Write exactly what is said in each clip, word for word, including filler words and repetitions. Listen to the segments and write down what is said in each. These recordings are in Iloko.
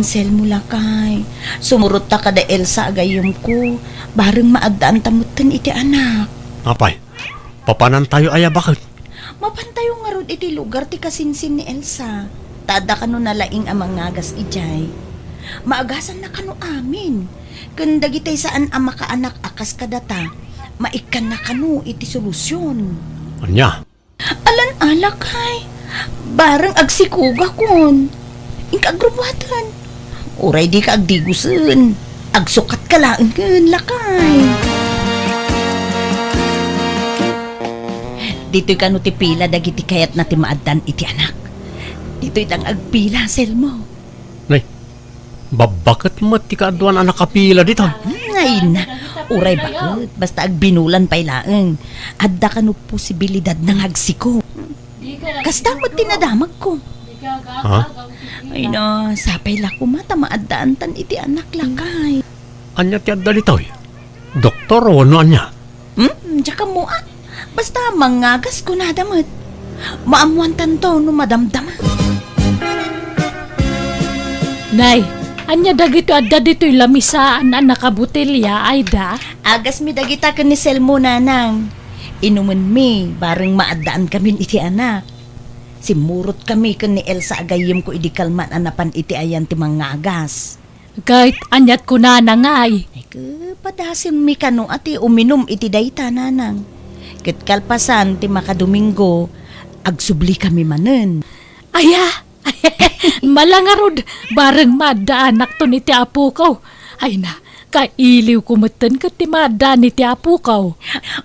Selmo, lakay, sumurotta kada Elsa a gayyemko, bareng maaddaanta metten iti anak. Apay, papanantayo aya baket? Mapantayo ngarud iti lugar ti kasinsin ni Elsa. Ta adda kano nalaing a mangagas idiay. Maagasanna kano amin. Ken dagiti saan a makaanak a kas kadata, maikkanna kano iti solusion. Ania? Alan a, lakay. Bareng agsikogakon. Inka agrubuaten. Uray dika agdigosen. Agsukatka laengen, lakay. Ditoy kano ti pila dagiti kayatna ti maaddaan iti anak. Ditoy tang agpila, Selmo. Nay, babbaket met ti kaaduan a nakapila ditoy. Hmm, ay na, uray baket, basta agbinulan pay laeng. Adda kano posibilidad nga agsikog. Kasta met ti nadamagko. Ha? Ay na, sapay la koma ta maaddaantan iti anak, lakay. Ania ti adda ditoy? Doktor wenno ania? Hmm? Diak ammo a. Basta mangagas kunada met. Maammoantanto no madamdama. Nay, ania dagitoy adda ditoy lamisaan a nakabotelya, Aida? Agasmi dagita ken ni Selmo, nanang. Inumenmi, bareng maaddaan kamin iti anak. Simmurotkami ken ni Elsa a gayyemko idi kalman a napan iti ayan ti mangagas. Ket aniat kunana ngay? Ay, ke, padasenmi kano a ti uminum iti dayta, nanang. Ket kalpasan ti makadomingo, agsublikami manen. Aya! Malangarud, bareng maaddaanakton iti apokaw. Ay na, kailiwko metten ket ti maaddaan iti apokaw.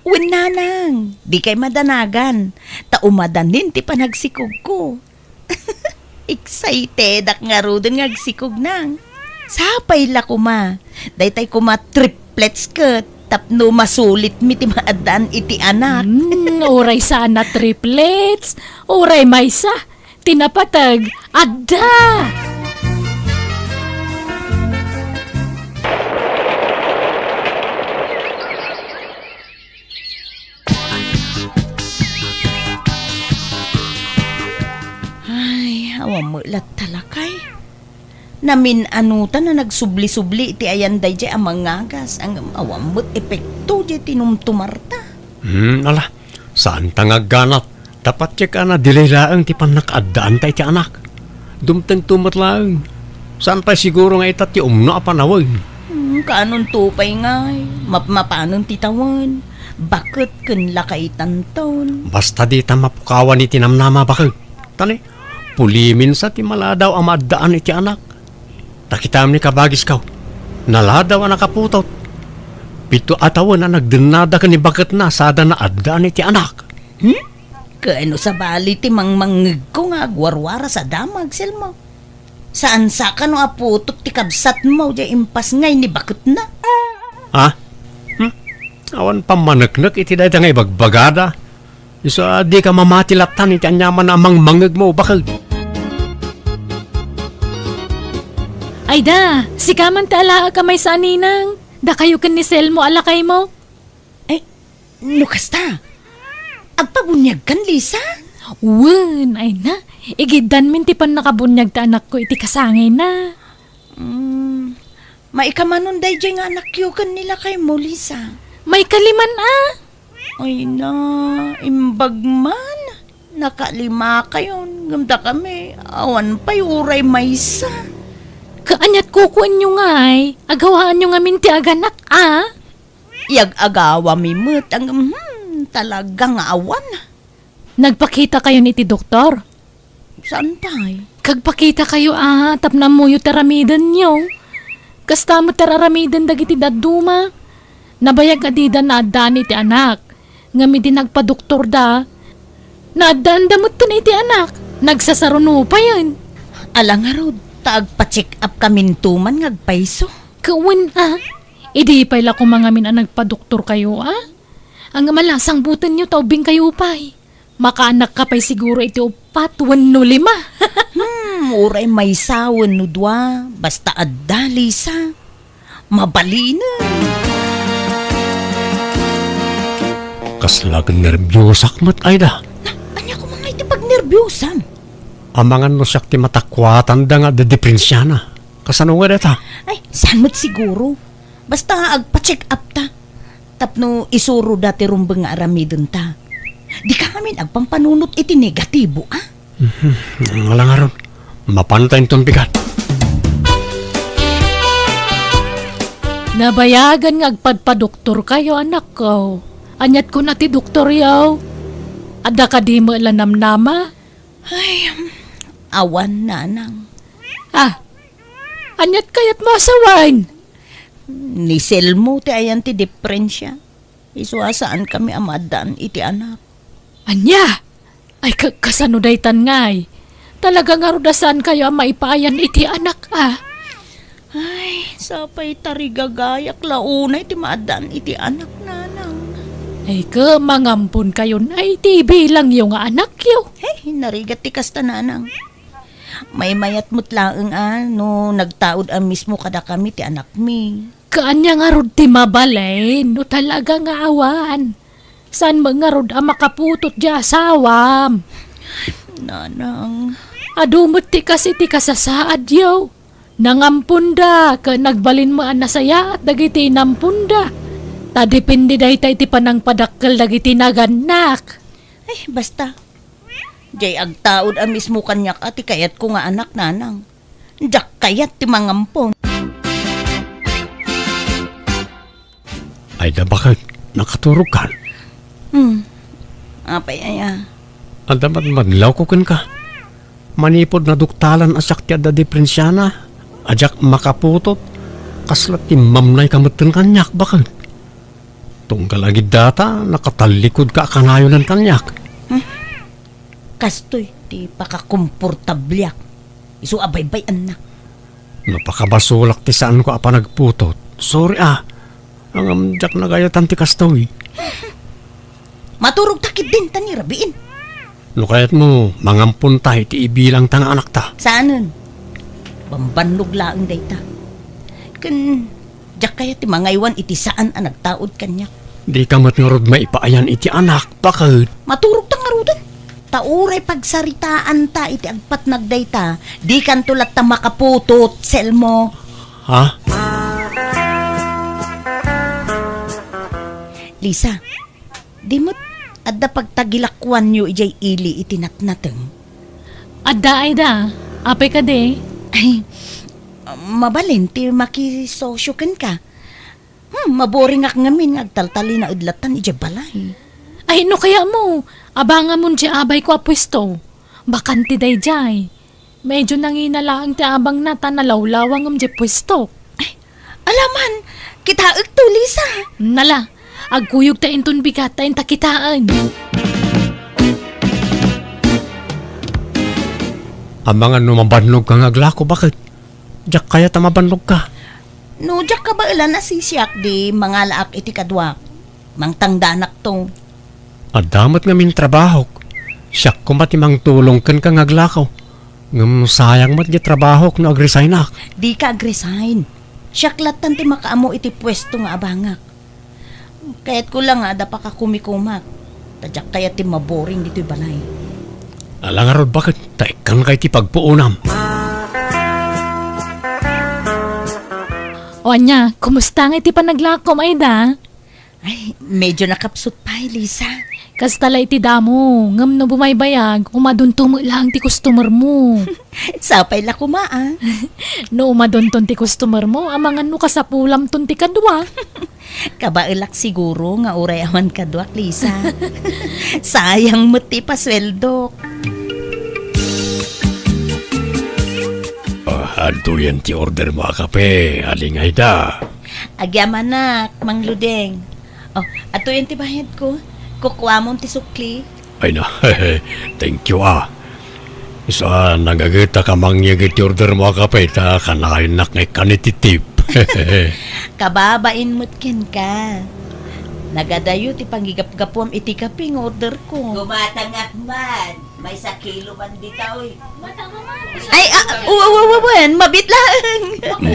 Wen, nanang, dikay madanagan, ta umadanin ti panagsikogko. Excitedak ngaruden nga agsikog, nang. Sapay la koma. Daytay koma triplets ket tapno masulitmi ti maaddaan iti anak. Hmm, uray saan a triplets, uray maysa. Ti napateg, adda! Ay, awan met latta, lakay. Namin-anutan a nagsubli-subli iti ayan daydiay a mangagas, ngem awan met epekto diay tinumtumarta. Hmm, ala, saanta nga agganat. Ta patiek a na-delay laeng ti pannakaaddaanta iti anak. Dumtengto met laeng. Saan pay siguro nga ita ti umno a panawen. Hmm, kaanonto pay ngay, mapmapanen ti tawen, baket ken lakaytanton. Basta dita mapukawan iti namnama, baket. Ta ne, puliminsa ti maladaw a maaddaan iti anak. Ta kitam ni kabagiskaw, naladaw a nakaputot. Pito a tawen a nagdennada ken ni baketna sada naaddaan iti anak. Hmm? Ken no sabali ti mangmangngegko nga agwarwaras a damag, Selmo. Saan sa kano a putot ti kabsatmo diay impas ngay ni baketna? Ha? Hmm? Awan pammaneknek iti dayta nga ibagbagada. Isu a dika mamati lattan iti aniaman a mangmangngegmo, baket. Ay da, sika man ti alaek a maysa a ninang. Dakayo ken ni Selmo a lakaymo. Ay, no kasta, agpabuniagkan, Lisa? Wen, ay na. Igiddanmin ti pannakabuniag ti anakko iti kasangayna. Mm, maikamanon daydiay nga anakyo ken ni lakaymo, Lisa? Maikaliman a. Ay na, imbag man. Nakalima kayon, ngem dakami, awan pay uray maysa. Kaaniat kukuenyo ngay, agawaanyo ngamin ti aganak a? Yag-agawami met, ngem, hmm, talaga nga awan. Nagpakita kayon iti doktor? Saan pay? Kagpakita kayo a, tapno ammoyo ti aramidenyo. Kasta met ti aramiden dagiti dadduma. Nabayag a dida naaddaan iti anak. Ngem idi nagpadoktorda, naaddaanda metten iti anak. Nagsasaruno payen. Ala ngarud, ta agpa-check up kaminto man nga agpayso. Kawen a, idi pay la koma ngamin a nagpadoktor kayo a? Ngem ala, sangbutenyo ta ubbing kayo pay. Makaanak ka pay siguro iti uppat wenno lima. Hmm, uray maysa wenno dua, basta adda, Lisa. Mabalinen. Kasla agnerbiosak met, Aida. Na, ania koma nga iti pagnerbiosam? Amangan no siak ti matakuatanda nga adda diprensiana. Kasano nga dayta? Ay, saan met siguro? Basta agpa-check up ta. Tapno isuro da ti rumbeng nga aramidenta. Dika ngamin agpampanunot iti negatibo, a? Mhm. Ala ngarud, mapanta inton bigat. Nabayagan nga agpadpadoktorkayo, anakko. Aniat kuna ti doktoryo? Adda kadi met la namnama? Ay, awan, nanang. Ah, aniat kayatmo a sawen? Ni Selmo ti ayan ti diferensia. Isu a saankami a maaddaan iti anak. Ania? Ay, ka-, kasano daytan ngay? Talaga ngarud a saankayo a maipaayan iti anak, a? Ay, sapay tarigagayak la unay ti maaddaan iti anak, nanang. Ay, ket mangamponkayon iti ibilangyo nga anakyo. Hey, narigat ti kasta, nanang. Maymayat met laeng a no nagtaud a mismo kadakami ti anakmi. Kaanya ngarud ti mabalin no talaga nga awan. Saan met ngarud a makaputot ti asawam? Nanang. Adu met ti kas iti kasasaadyo. Nangamponda ket nagbalin met a nasayaat dagiti inamponda. Ta depende dayta iti panangpadakkel dagiti nagannak. Ay, basta. Jay agtaud a mismo kaniak a ti kayatko nga anak, nanang. Diak kayat ti mangampon. Ay da, baket, nakaturogkan? Hmm. Apay aya? Adda madmadlawko kenka. Manipud naduktalan a siak ti adda diferensiana, a diak makaputot, kasla timmamnayka metten kaniak, baket. Tunggal agiddata, nakatallikudka a kanayonen kaniak. Hmm. Kastoy ti pakakomportabliak. Isu a baybay-anna. Napakabasolak ti saanko a panagputot. Sorry, a. Ngem diak nagayatan ti kastoy. Maturogta ketdin ta ni rabiin. No kayatmo, mangamponta iti ibilangta nga anakta. Saanen. Bambannog laeng dayta. Ken, diak kayat ti mangaywan iti saan a nagtaud kaniak. Dika met ngarud maipaayan iti anak, baket. Maturogta ngaruden. Ta uray pagsaritaanta iti agpatnag dayta, dikanto latta makaputot, Selmo. Ha? Lisa, di met adda pagtagilakuanyo idiay ili iti natnateng? Adda, Aida. Apay kadi? Ay, mabalin ti makisosyo kenka. Hmm, maboringak ngamin nga agtaltalinaed lattan idiay balay. Ay, no kayatmo, abangamon diay abayko a puesto. Bakante daydiay. Medyo nangina laeng ti abangna ta nalawlawa ngem diay puesto. Ay, alaman, kitaekto, Lisa. Nala, agkuyogta inton bigat ta inta kitaen. Amangan no mabannogka nga aglako, baket? Diak kayat a mabannogka. No diak kabaelan a sisiak, di mangalaak iti kaduak. Mangtangdanakto. Adda met ngamin trabahok. Siak koma ti mangtulong kenka nga aglako. Ngem sayang met diay trabahok no agresignak. Dika agresign. Siak lattan ti makaammo iti puesto nga abangak. Kayatko la nga adda pakakumikumak. Ta diak kayat ti maboring ditoy balay. Ala ngarud, baket, ta ikkanka iti pagpuonam. O ania, kumusta nga iti panaglakom, Aida? Ay, medyo nakapsut pay, Lisa. Kasta la iti damo, ngem no bumaybayag, umadonto met laeng ti customer mo. Sapay la koma, a. No umadonton ti customer mo, amangan no kasapulamton ti kadua. Kabaelak siguro nga uray awan kaduak, Lisa. Sayang met ti pasueldok. Ah, adtoyen ti order mo a kape, Aling Aida. Agyamanak, Mang Ludeng. Oh, adtoyen ti bayadko. Kukuamon ti sukli. Ay na, thank you, a. Isu a nagagetak a mangyeg iti order mo a kape ta kanayonnak nga ikkan iti tip. Kababain met kenka. Nagadayo ti pangigapgapuam iti kape nga order ko. Gumatangak man, maysa kilo man ditoy. Ay, a, wa, wa, wa, wen, mabit laeng.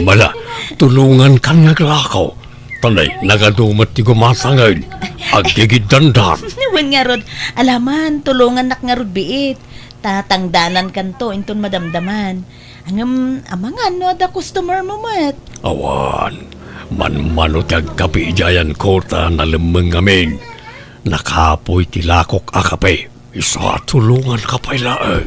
Mala, tulongankan nga aglako. Tanay, nagadu met ti gumatangen. Aggigiddandan. Wen ngarud, alaman, tulongannak ngarud biit. Ta tangdanankanto inton madamdaman. Ngem amangan no adda customer mo met. Awan. Manmano ti agkape idiay a kuarta nalemmeng ngamin. Nakapoy ti lakok a kape. Isu a tulonganka pay laeng.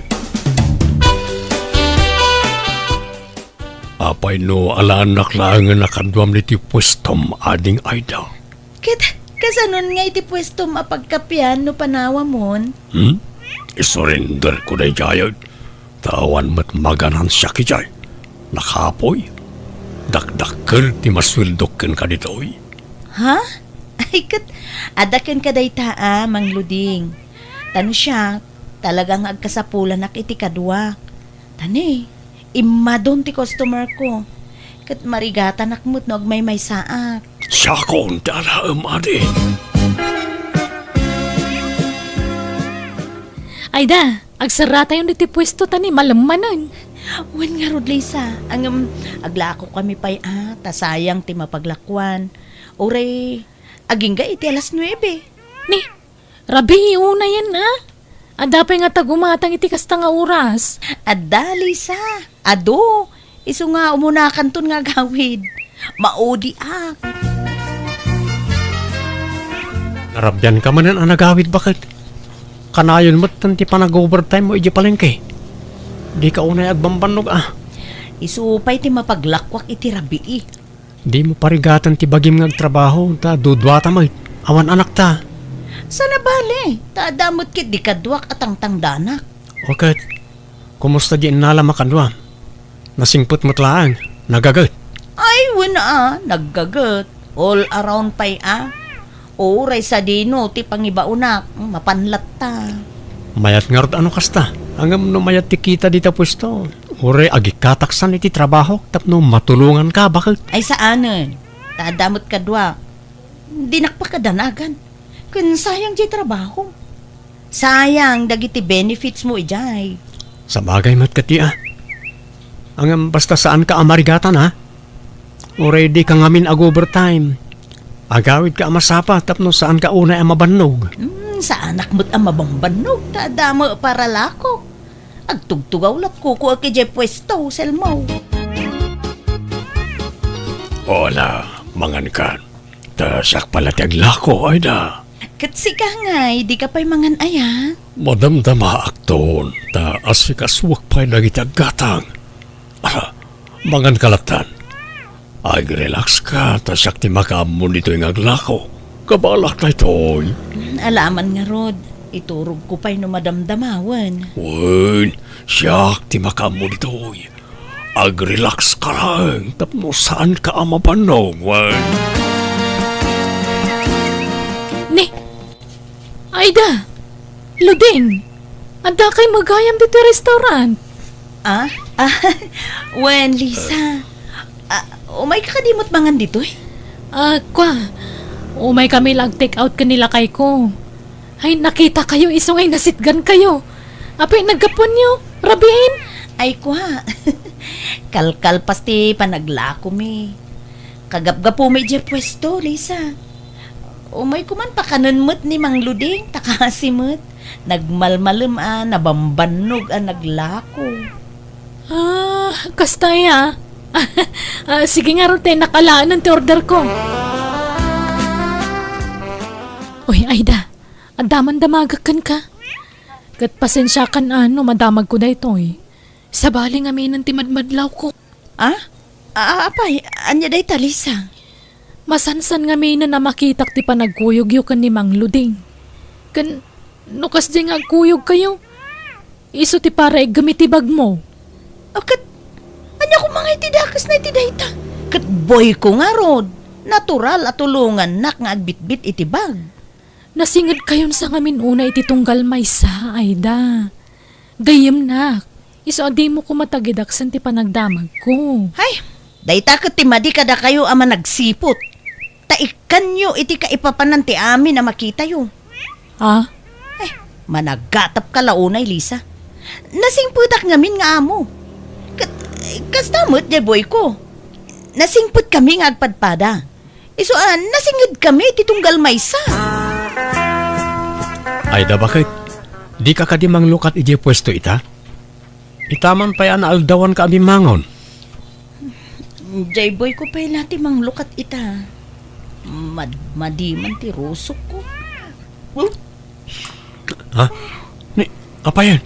Apay no alaennak laengen a kaduam iti puestom, Ading Aida? Ket kasanon nga iti puestom a pagkapean no panawamon? Hmm? Isurrenderko daydiay. Ta awan met maganansiak idiay. Nakapoy. Dakdakkel ti masueldok kenka ditoy. Ha? Ay, ket adda kenka dayta a, Mang Luding. Ta no siak, talaga nga agkasapulanak iti kaduak. Ta ni, immadon ti customer ko. Ket marigatanak met no agmaymaysaak. Siakon ti alaem, adi. Aida, agserratayon iti puesto ta ni malemmanen. Wen ngarud, Lisa, ngem aglakokami pay a, ta sayang ti mapaglakuan. Uray, agingga iti alas nuebe. Ni, rabii unayen a? Adda pay nga ta gumatang iti kasta nga oras? Adda, Lisa. Adu, isu nga umunakanton nga agawid. Maudiak. Narabianka manen a nagawid, baket? Kanayon metten ti panag-overtime mo idiay palengke. Dika unay agbambannog a. Isu pay ti mapaglakuak iti rabii. Dimo parigaten ti bagim nga agtrabaho, ta duduata met. Awan anakta. Saan a bale, ta adda met ketdi kaduak a tangtangdanak. O ket, kumusta di innalam a kaduam? Nasingpet met laeng, nagaget. Ay, wen a, naggaget. All around pay a. Uray sadino ti pangibaonak, mapan latta. Mayat ngarud a no kasta, ngem no mayat ti kita dita puesto, uray agikkataksan iti trabahok tapno matulonganka, baket? Ay, saanen. Ta adda met kaduak. Dinak pakadanagan. Ken sayang diay trabaho. Sayang dagiti benefits mo idiay. Sabagay met ketdi a. Ngem basta saanka a marigatan a. Uray dika ngamin ag-overtime. Agawidka a masapa tapno saanka unay a mabannog. Hmm, saanak met a mabambannog, ta adda met paralako. Agtugtugaw lat kukuek idiay puesto, Selmo. Hola, mangankan. Ta siak pala ti aglako, Aida. Ket sika ngay, dika pay mangan aya? Madamdamaakton, ta asikasuek pay dagiti aggatang. Ala, manganka lattan. Ag-relax ka, ta siak ti makaammo ditoy nga aglako. Kabalak daytoy. Alaman ngarud, iturogko pay no madamdamawen. Wen, siak ti makaammo ditoy. Ag-relax ka laeng tapno saanka a mabannog, wen. Ni, Aida, Luding, adda kay magayam ditoy restaurant? Ah? Ah, wen, Lisa. Ah, umay ka kadi met mangan ditoy? Ah, kwa, umay kami la ag-take out ken ni lakay ko. Ay, nakita kayo, isu ngay nasitgan kayo. Apay, naggapuenyo, rabiin? Ay, kwa. Kalkalpas ti panaglakomi. Kagapgapumi idiay puesto, Lisa. Umay koman pakanen met ni Mang Luding, ta kasi met. Nagmalmalem a, nabambannog a naglako. Ah, kasta aya. Ah, sige ngarud, ta innak alaenen ti order ko. Uy, Aida, adda man damagek kenka. Ket pasensiakan a no madamagko daytoy. Sabali ngaminen ti madmadlawko. Ah? Ah, apay, ania dayta, Lisa? Masansan ngaminen a makitak ti panagkuyogyo ken ni Mang Luding. Ken no kasdiay nga agkuyogkayo, isu ti paraiggem iti bagmo. Ah, ket ania koma nga iti dakesna iti dayta? Ket boyko ngarud, natural a tulongannak nga agbitbit iti bag. Nasingedkayon sa ngamin unay iti tunggal maysa, Aida. Gayyemnak, isu a dimo koma tagidaksen ti panagdamagko. Hay, dayta ket ti madi kadakayo a managsiput. Ta ikkanyo iti kaipapanan ti amin a makitayo. Ah? Eh, managgatapka la unay, Lisa. Nasingpetak ngamin nga amo. Ket, kasta met, diay boyko. Nasingpetkami nga agpadpada. Isu a, nasingedkami iti tunggal maysa. Aida, baket? Dika kadi manglukat idiay puesto ita? Ita man pay a naaldawanka a bimmangon. Jay boyko pay la ti manglukat ita. Mad-, madi man ti rusokko. Ha? Ni, apay yan?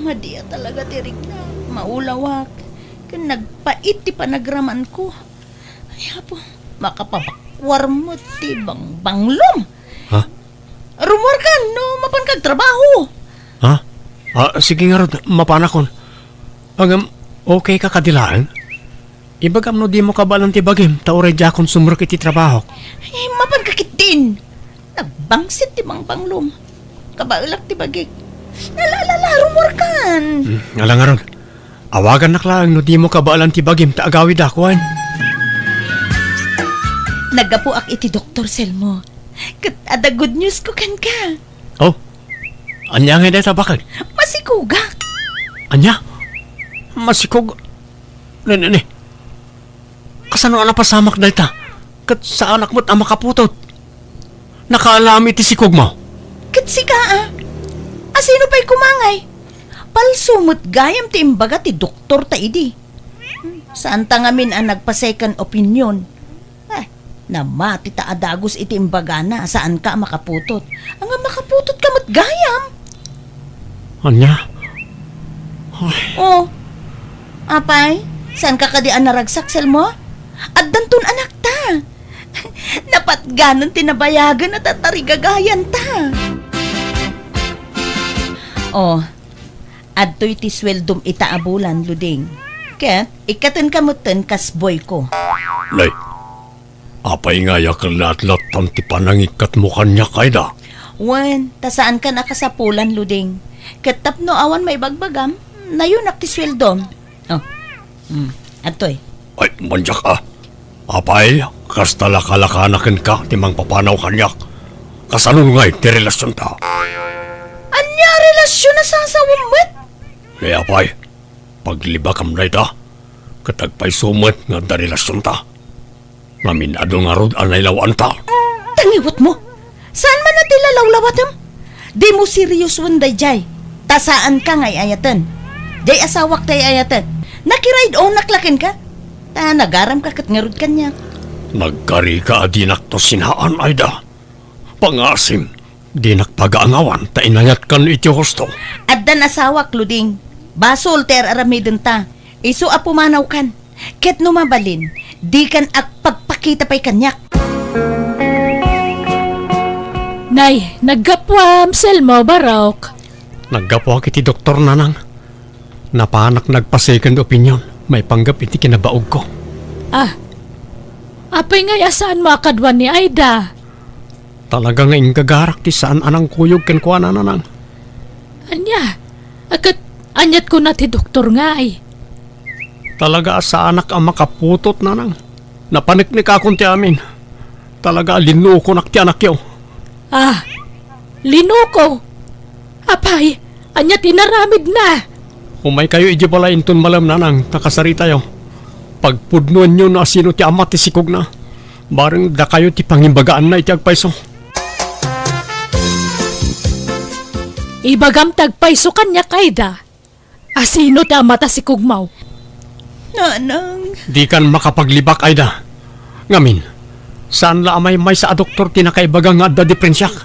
Madi a talaga ti rikna. Maulawak. Ken nagpait ti panagramanko. Ay, Apo, makapabakwar met ti bangbanglom. Ha? Rumuarkan no mapanka agtrabaho. Ha? Ah, sige ngarud, mapanakon. Ngem, okay ka kadi laeng? Ibagam no dimo kabaelan ti bagim, ta uray diakon sumrek iti trabahok. Eh, mapanka ketdin. Nagbangsit ti bangbanglom. Kabaelak ti bagik. Ala, ala, ala, rumuarkan. Hmm, ala ngarud. Awagannak laeng no dimo kabaelan ti bagim ta agawidak, wen. Naggapuak iti doktor, Selmo. Ket adda good news ko kenka. Oh, ania ngay dayta, baket? Masikogak. Ania? Masikog? Ne, ne, ne. Kasano a napasamak dayta? Ket saanak met a makaputot. Nakaalami ti sikogmo. Ket sika, a? Asino pay koma ngay? Palso met gayam ti imbaga ti doktor ta idi. Saanta ngamin a nagpa-second opinion. Eh, namati ta a dagus iti imbagana a saanka a makaputot. Anga makaputotka met gayam? Ania? Ay. Oh. Apay, saanka kadi a naragsak, Selmo? Addanton anakta. Napatganen ti nabayagen a tatarigagayanta. Oh, adtoy ti sueldom ita a bulan, Luding. Ket ikkatenka metten kas boyko. Nay, apay ngay a ket laatlaatan ti panangikkatmo kaniak, Aida? Wen, ta saankan a kasapulan, Luding. Ket tapno awan maibagbagam, nayonak ti sueldom. Oh. Hmm. Adtoy. Ay, mandiak a. Apay, kasta lakalakana kenka ti mangpapanaw kaniak. Kasano ngay ti relasionta? Ania a relasion a sasawem met? Ni apay, paglibakam dayta, ket agpayso met nga adda relasionta. Ngamin adu ngarud a nailawanta. Tangiwetmo! Saan man a ti lalawlawatem? Dimo seriosoen daydiay. Ta saanka nga ay-ayaten. Diay asawak ti ay-ayatek. Nakiride-onak la kenka. Ta nagaramka ket ngarud kaniak. Nagkarika a dinakto sinaan, Aida. Pangaasim, dinak pagaangawan ta inayatkan iti husto. Addan asawak, Luding. Basol ti ar-aramidenta. Isu a pumanawkan. Ket no mabalin, dikan agpagpakita pay kaniak. Nay, naggapuam, Selmo, Barok. Naggapuak iti doktor, nanang. Napanak nagpa-second opinion maipanggep iti kinabaogko. Ah, apay ngay a saanmo a kaduan ni Aida? Talaga nga inggagarak ti saan a nangkuyog kenkuana, nanang. Ania? A ket aniat kuna ti doktor ngay? Talaga a saanak a makaputot, nanang. Napaneknekakon ti amin. Talaga a linukonak ti anakyo. Ah, linuko? Apay, ania ti inaramidna? Umaykayo idiay balay inton malem, nanang, ta kasaritayo. Pagpudnoenyo no asino ti ama ti sikogna. Bareng dakayo ti pangibagaanna iti agpayso. Ibagam ti agpayso kaniak, Aida. Asino ti ama ta sikogmo? Nanang. Dikan makapaglibak, Aida. Ngamin, saan la a maymaysa a doktor ti nakaibaga nga adda diprensiak?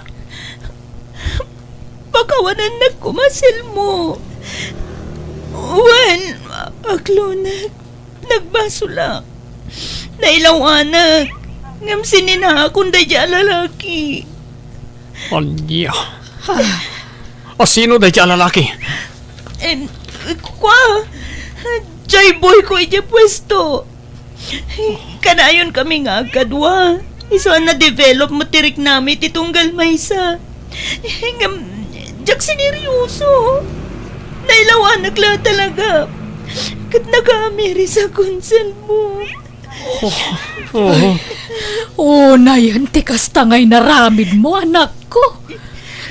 Pakawanennak koma, Selmo. Wen, aklonek. Nagbasolak. Nailawanak. Ngem sininaakon daydiay a lalaki. Ania? Asino daydiay a lalaki? Em, kua, jay boyko idiay puesto. Kanayon kami nga agkadua. Isu a na-develop met ti riknami ti tunggal maysa. Ngem, diak sineryoso. Nailawanak la talaga. Ket nakaamiris a konselmo. Oh. Unayen ti kasta nga inaramidmo, anakko.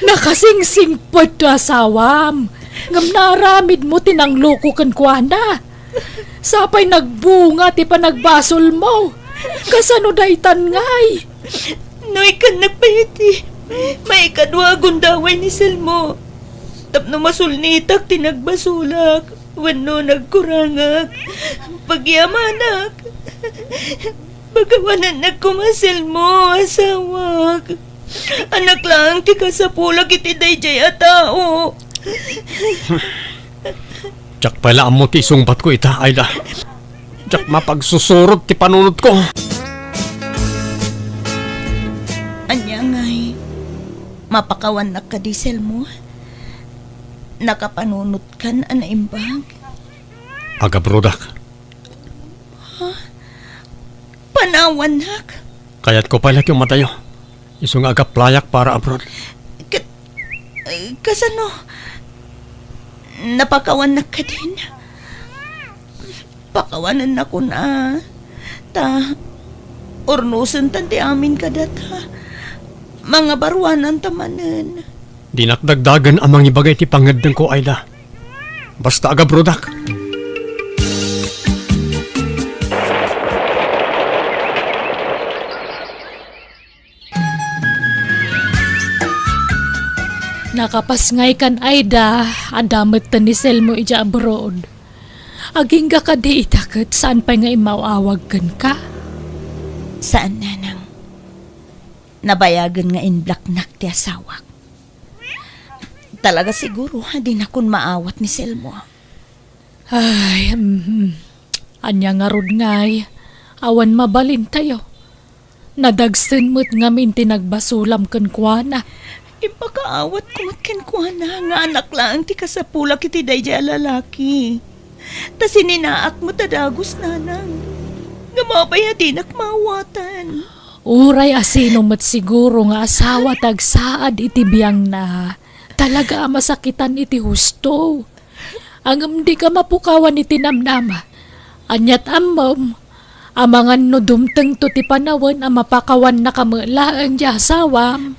Nakasingsingpet ti asawam. Ngem naaramidmo ti nangloko kenkuana. Sapay nagbunga ti panagbasolmo. Kasano daytan ngay? No ikkannak pay iti maikadua a gundaway ni Selmo, Tapno masulnitak ti nagbasolak wenno nagkurangak, pagyamanak. Pakawanannak koma, Selmo, asawak. Annak laeng ti kasapulak iti daydiay a tao. Diak pay la ammo ti isungbatko ita, Aida. Diak mapagsusurot ti panunotko. Ania ngay, mapakawannak kadi, Selmo? Nakapanunotkan a naimbag? Agabrodak. Panawannak? Kayatko pay la ti umadayo. Isu nga agaplayak para abroad. Ka-, kasano? Napakawannak kadin? Pakawanannakon a. Ta, urnosentan ti amin kadata. Mangabaruananta manen. Dinak dagdagen a mangibaga iti pangngeddengko, Aida. Basta agabrodak. Nakapas ngay kan Aida, adda metten ni Selmo idiay abroad. Agingga kadi ita ket saan pay nga immaw-awag kenka? Saan, nanang. Nabayagen nga inblaknak ti asawak. Talaga siguro a dinakon maawat ni Selmo. Ay, mhm. Ania ngarud ngay? Awan mabalintayo. Nadagsen met ngamin ti nagbasolam kenkuana. Impakaawatko met kenkuana nga annak laeng ti kasapulak iti daydiay a lalaki. Ta sininaak met a dagus, nanang. Ngem apay a dinak maawatan? Uray asino met siguro nga asawa ti agsaad iti biangna, talaga a masakitan iti husto. Ngem dika mapukawan iti namnama. Aniat ammom, amangan no dumtengto ti panawen a mapakawannaka met laeng ti asawam.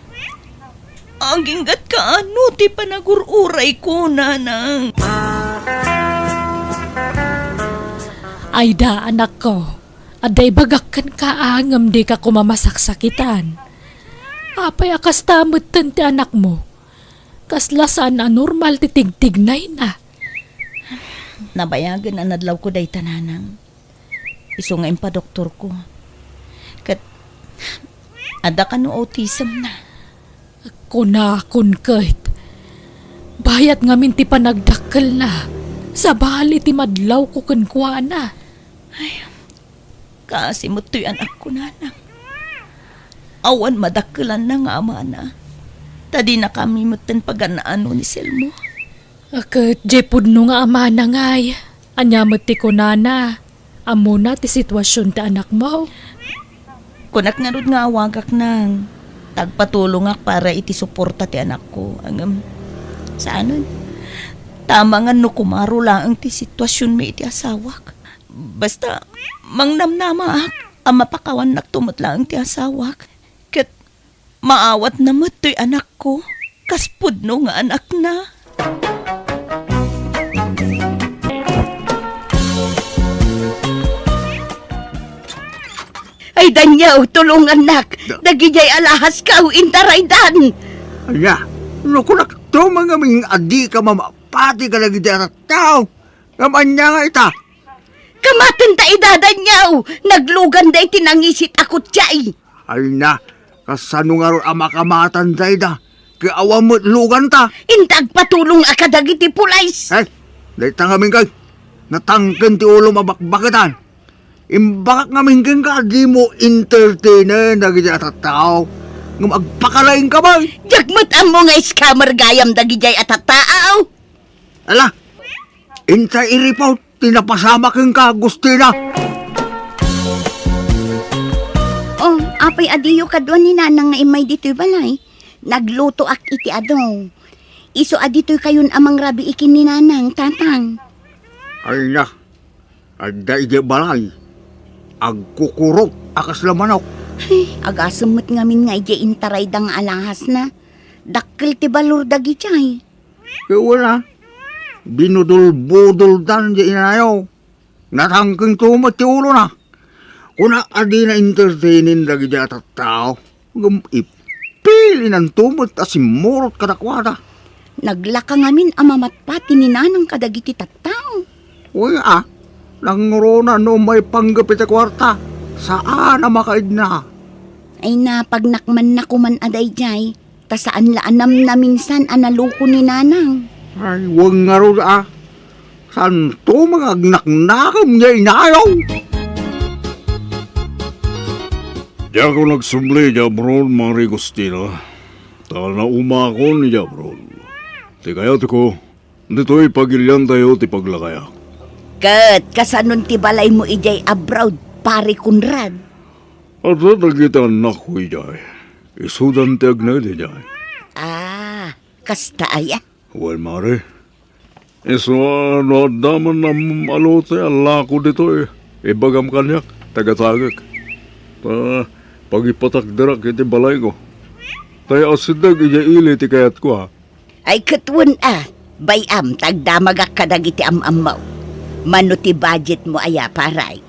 Aginggatka no ti panagur-urayko, nanang. Aida, anakko, adda ibagak kenka a ngem dika koma masaksakitan. Apay a kasta metten ti anakmo? Kasla saan a normal ti tigtignayna. Nabayagen a nadlawko dayta, nanang. Isu nga impadoktorko. Ket adda kano autism na. Kunakon ket, bayat ngamin ti panagdakkelna, sabali ti madlawko kenkuana. Ay, kaasi met toy anakko, nanang. Awan madakkelanna nga amana. Ta dinakami metten pagan-ano ni Selmo. Ket diay pudno nga amana ngay, ania met ti kunana? Ammona ti situasion ti anakmo? Kunak ngarud nga awagak, nang, ta agpatulongak para iti suporta ti anakko. Ngem, saanen. Ta amangan no kumaro laeng ti situasionmi iti asawak. Basta, mangnamnamaak a mapakawannakto met laeng ti asawak. Ket maawatna met toy anakko, kas pudno nga anakna. Ay, Daniel, tulongannak. Da- Dagidiay alahaskaw, intaraydan. Ania, no kunakto man ngamin a dika mamapati kadagiti a tattao, ngem ania nga ita? Kamatanta ida, Daniel! Nagluganda iti nangisit a kutsaay. Ay na, kasano ngarud a makamatanta ida? Ket awan met luganta. Inta agpatulongak kadagiti pulis. Ay, dayta ngamin kay, natangken ti ulom a bakbaketan. Imbagak ngamin kenka a dimo entertainen dagiti a tattao. Ngem agpakalaingka pay. Diak met ammo nga scammer gayam dagidiay a tattao. Ala, inta i-report ti napasamak kenka, Agustina. Oh, apay a diyo kadua ni Nanang nga immay ditoy balay? Naglutoak iti adu. Isu a ditoykayon a mangrabii ken ni Nanang, Tatang. Ay na, adda idiay balay. Agkukurot a kasla manok. Ay, agasem met ngamin nga idiay intarayda nga alahasna. Dakkel ti balor dagidiay. Ket wen a, binudol-budoldan diay inayo. Natangkento met ti ulona. Kuna a dina entertainen dagiti a tattao. Ngem ipilinanto met a simmurot kadakuada. Naglaka ngamin a mamatpati ni Nanang kadagiti tattao. Uy, a, nangruna no umay panggep iti kuarta, saan a makaidna. Ay, napagnak man na kuman a daydiay, ta saan la a namnaminsan a naloko ni Nanang. Ay, wen ngarud a. Santo, mangagnaknakam nga inayaw. Diak nagsubli idiay abroad, Mare Agustina. Ta naumakon idiay abroad. Ti kayatko, ditoy pagiliantayo ti paglakayak. Ket kasanon ti balaymo idiay abroad, Pare Conrad? Adda dagiti annakko idiay. Isudan ti agnaed idiay. Ah, kasta aya? Wen, Mare. Isu a no adda man am-, a lote a lako ditoy, ibagam kaniak, tagatangek. Ta, pagipatakderak iti balayko. Tay asideg idiay ili ti kayatko, ha? Ay, ket wen a, bay-am ta agdamagak kadagiti am-ammo. Mano ti budgetmo aya, Pare?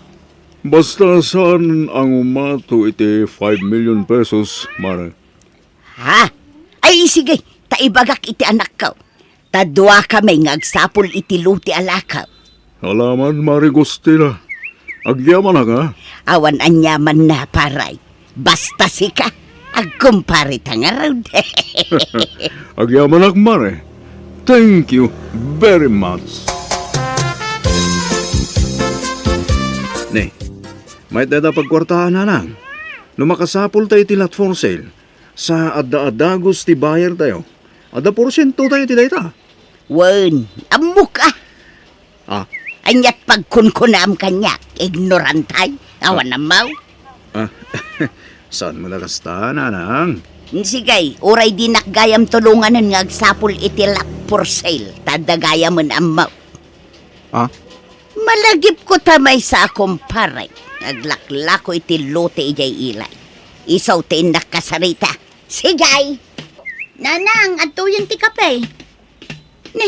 Basta saan a ngumato iti five million pesos, Mare. Ha? Ay, sige, ta ibagak iti anakko. Ta duakami nga agsapul iti lote a lako. Alaman, Mare Agustina. Agyamanak, ha? Awan aniamanna, Pare. Basta sika, agkumpare ta ngarud. Agyamanak, Mare. Thank you very much. Ne, mayat dayta pagkuartaan, Nanang. No makasapulta iti lot for sale, sa adda a dagus ti buyertayo, adda porsientotayo iti dayta. Wen, ammok a. Ah. Aniat pagkunkunam kaniak, ignorante? Awan ammo? Ah, saanmo la kasta, Nanang? Sige, uray dinak gayam tulonganen nga agsapul iti lot for sale, ta adda gayamen ammo. Ah? Malagipko ta maysa a kumpare nga aglaklako iti lote idiay ili. Isu ti innak kasarita. Sige! Nanang, adtoyen ti kape. Ne,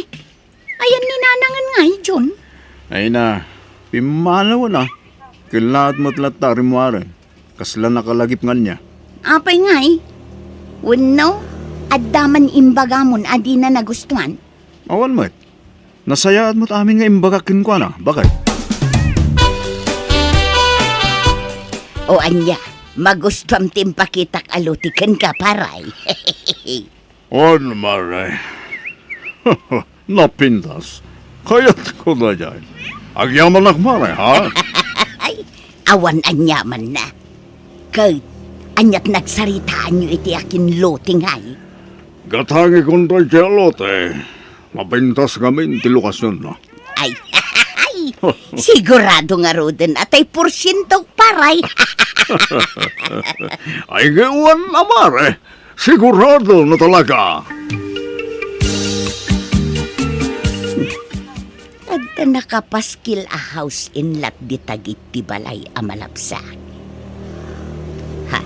ayan ni Nanangen ngay, John? Ay na, pimmanawen a. Kellaat met latta rimmuaren. Kasla nakalagip nga ania. Apay ngay? Wenno, adda man imbagamon a dina nagustuan? Awan met. Nasayaat met amin nga imbagak kenkuana, baket. O ania, magustuam ti impakitak a lote kenka, Pare? On, Mare. Napintas. Kayatko daydiay. Agyamanak, Mare, ha? Ay, awan aniamanna. Ket, aniat nagsaritaanyo iti akin lote ngay? Gatangekon daydiay a lote. Mapintas ngamin ti lokasionna. Ay, sigurado ngaruden a tay porsiento, Pare. Ay, wen a, Mare. Sigurado na talaga. Adda nakapaskil a house and lot dita iti balay a malabsak. Ha?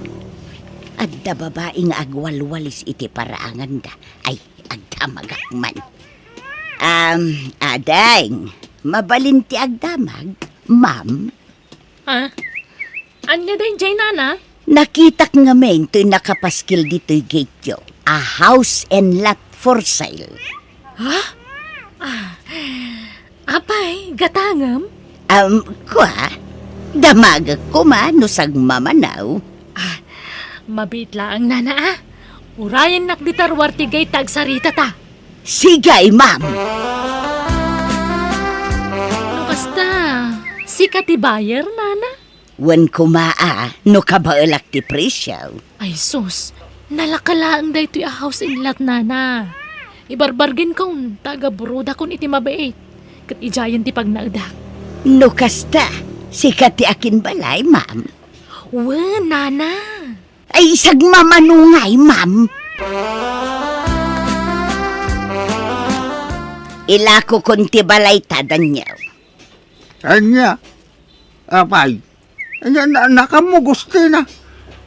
Adda babai nga agwalwalis iti paraanganda. Ay, agdamagak man. Um, ading, mabalin ti agdamag, ma'am? Ah? Ania daydiay, Nana? Nakitak ngamin toy nakapaskil ditoy gateyo a house and lot for sale. Ha? Ah, apay, gatangem? Um, kua, damagek koma no sagmamano. Ah, mabiit laeng, Nana, a. Urayennak dita ruar ti gate ta agsaritata. Sige, ma'am. No kasta, sika ti buyer, Nana? Wen koma a, no kabaelak ti presio. Ay sus, nalaka laeng daytoy a house and lot, Nana. Ibarbargenkon, ta agaburodakon iti mabiit. Ket idiayen ti pagnaedak. No kasta, sika ti akinbalay, ma'am? Wen, Nana. Ay, sagmamano ngay, ma'am. Ilakokon ti balayta, Daniel. Ania? Apay? Ania, na-, nakammo, Agustina?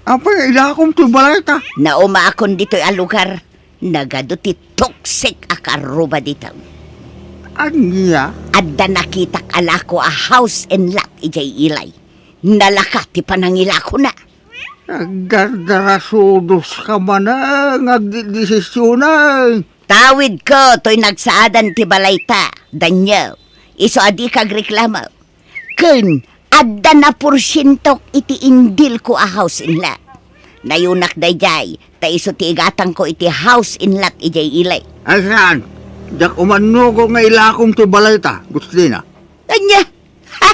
Apay nga ilakom ti balayta? Naumakon ditoy a lugar. Nagadu ti toxic a karruba dito. Ania? Adda nakitak a lako a house and lot idiay ili. Nalaka ti panangilakona. Agdardarasudoska manen nga agdidesisionen. Tawidko toy nagsaadan ti balayta, Daniel. Isu a dika agreklamo. Ken adda naporsientok iti indilko a house and lot. Nayunak daydiay, ta isu ti igatangko iti house and lot idiay ili. Ay, saan? Diak umannugot nga ilakom ti balayta, Gustina. Ania? Ha?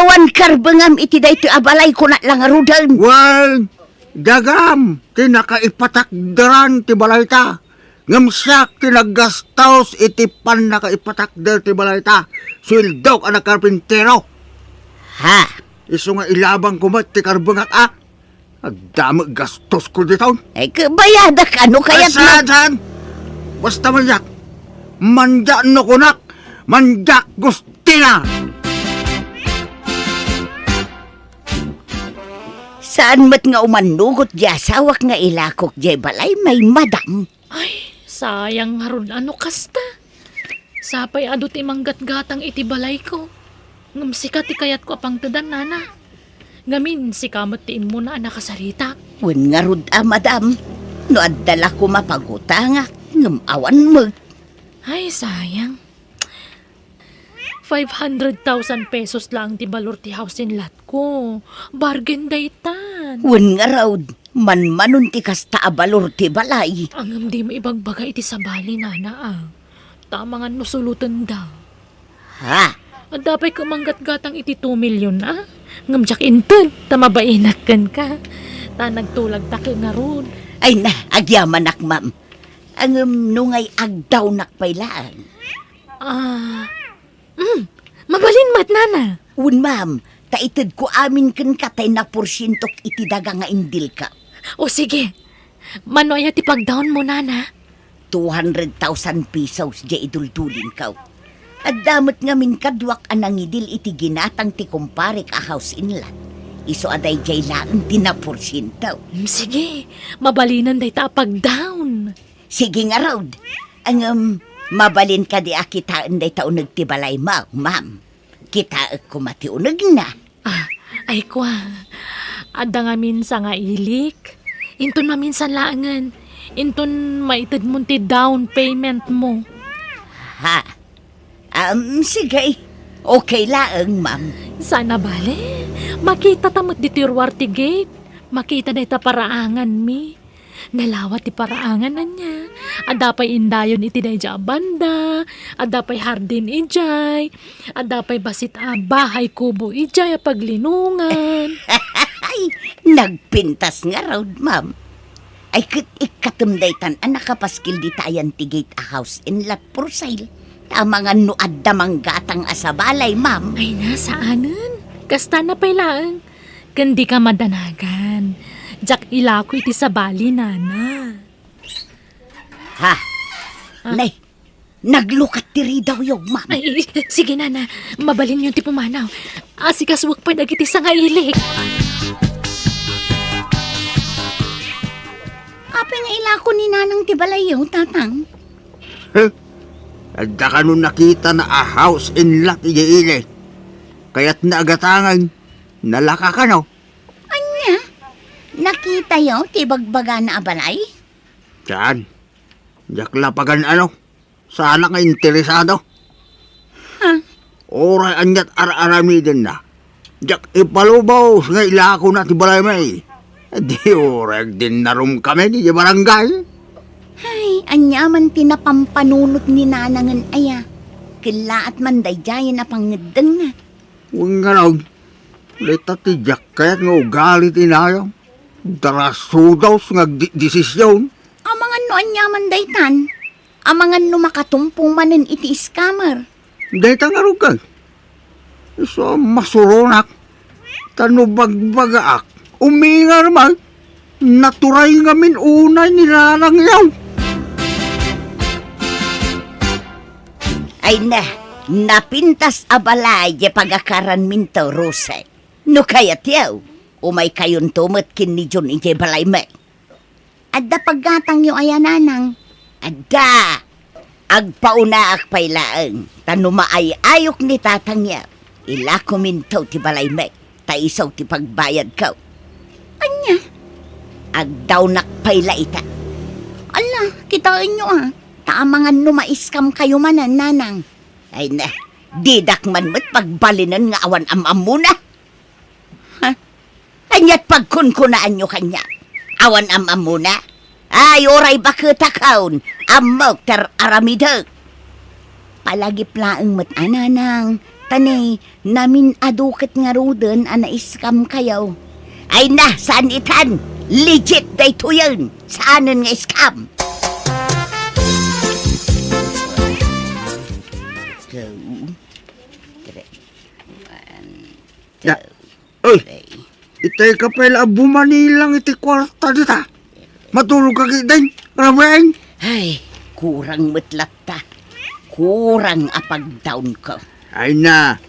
Awan karbengam iti daytoy a balay, kunak la ngaruden. Wen, dagam ti nakaipatakderan ti balayta. Ngem siak ti naggastos iti pannakaipatakder ti balayta. Sueldok a nagkarpintero. Ha? Isu nga ilabangko met ti karbengak, a? Adda met gastosko diton. Ay, kabayadak, ano kayat mo? Asan, saan? Basta mandiak. Mandiak no kunak. Mandiak, Gustina! Saan met nga umannugot di asawak nga ilakok diay balay, may madam? Ay, sayang ngarud a no kasta. Sapay adu ti manggatgatang iti balayko. Ngem sika ti kayatko a pangtedan, nana. Ngamin, sika met ti immuna a nakasaritak. Wen ngarud a, madam, no adda la koma pagutangak, ngem awan met. Ay, sayang. Five hundred thousand pesos laeng ti balor ti house and lot ko. Bargain daytan. Wen ngarud, manmanon ti kasta a balor ti balay. Ngem dimo ibagbaga iti sabali, nana, a. Ta amangan no sulotenda. Ha? Adda pay ket manggatgatang iti two million, a? Ngem diak inted, ta mabainak kenka. Ta nagtulagta ket ngarud. Ay na, agyamanak, ma'am. Ngem no ngay agdawnak pay laeng. Ah, mm, mabalin met, nana. Wen, ma'am, ta itedko amin kenka tay naporsientok iti daga nga indilka. O sige, mano aya ti pagdawnmo, nana? Two hundred thousand pesos diay iduldulinko. Adda met ngamin kaduak a nangidil iti ginatang ti kumparek a house and lot. Isu a daydiay laeng ti naporsiento. Mm, sige, mabalinen dayta a pagdawn. Sige ngarud. Ngem, mabalin kadi a kitaen dayta uneg ti balaymo, ma'am? Kitaek koma ti unegna. Ah, ay kua, adda ngamin sangailik. Inton maminsan laengen, inton maitedmon ti down payment mo. Ha? Um, sige. Okay laeng, ma'am. Saan a bale, makitata met ditoy ruar ti gate. Makita dayta paraanganmi. Nalawa ti paraangan, ania. Adda pay indayon iti daydiay a banda, adda pay hardin idiay, adda pay bassit a bahay kubo idiay a paglinongan. Ay, nagpintas ngarud, ma'am. Ay, ket ikkatem daytan a nakapaskil dita ayan ti gate a house and lot for sale. Amangan no adda manggatang a sabali, ma'am. Ay na, saanen. Kastana pay laeng. Ken dika madanagan. Diak ilako iti sabali, nana. Ha? Ah. Nay, naglukat ti ridawyo, ma'am. Ay, sige, nana. Mabalinyo ti pumanaw. Asikasuek pay dagiti sangailik. Apay nga ilako ni nanang ti balayyo, tatang? Huh? Adda kano nakitana a house and lot idiay ili. Kayatna a gatangen, nalaka kano? Ania? Nakitayo ti ibagbagana a balay? Saan? Diak la pagan-ano. Saanak nga interesado. Ha? Uray aniat ar-aramidenna, diak ipalubos nga ilakona ti balaymi. Di uray agdinnarumkami idiay barangay. Ay, aniaman ti napampanunot ni nanangen aya. Kellaat man daydiayen a pangngeddengna. Wen ngarud, dayta ti diak kayat nga ugali ti inayam. Darasudos nga agdedesision. Amangan no aniaman daytan. Amangan no makatumpong manen iti scammer. Dayta ngarud ken. Isu a masuronak. Ta no bagbagaak, umingar man. Naturay ngamin unay ni nanangyo. Ay na, napintas a balay diay pagakaranminto, Rose. No kayatyo, umaykayonto met ken ni John idiay balaymi. Adda paggatangyo aya, nanang? Adda. Agpaunaak pay laeng, ta no maay-ayok ni tatangyo, ilakominto ti balaymi, ta isu ti pagbayadko. Ania? Agdawnak pay la ita. Ala, kitaenyo a. Ta amangan no ma-scam kayo manen, nanang. Ay na, didak man met pagbalinen nga awan am-ammona. Ha? Ania't pagkunkunaanyo kaniak? Awan am-ammona? Ay, uray baketakon, ammok ti ar-aramidek. Palagip laeng met a, nanang, ta ni, namin-adu ket ngaruden a na-scam kayo. Ay na, saan itan? Legit daytoyen. Saanen nga scam. Go. Three. One, Ya, two, oy, three. Itay ka pay la a bumanilang iti kuarta dita. Matulog ka ketdin, Rawen. Ay, kurang met latta. Kurang a pagdawnko. Ay na,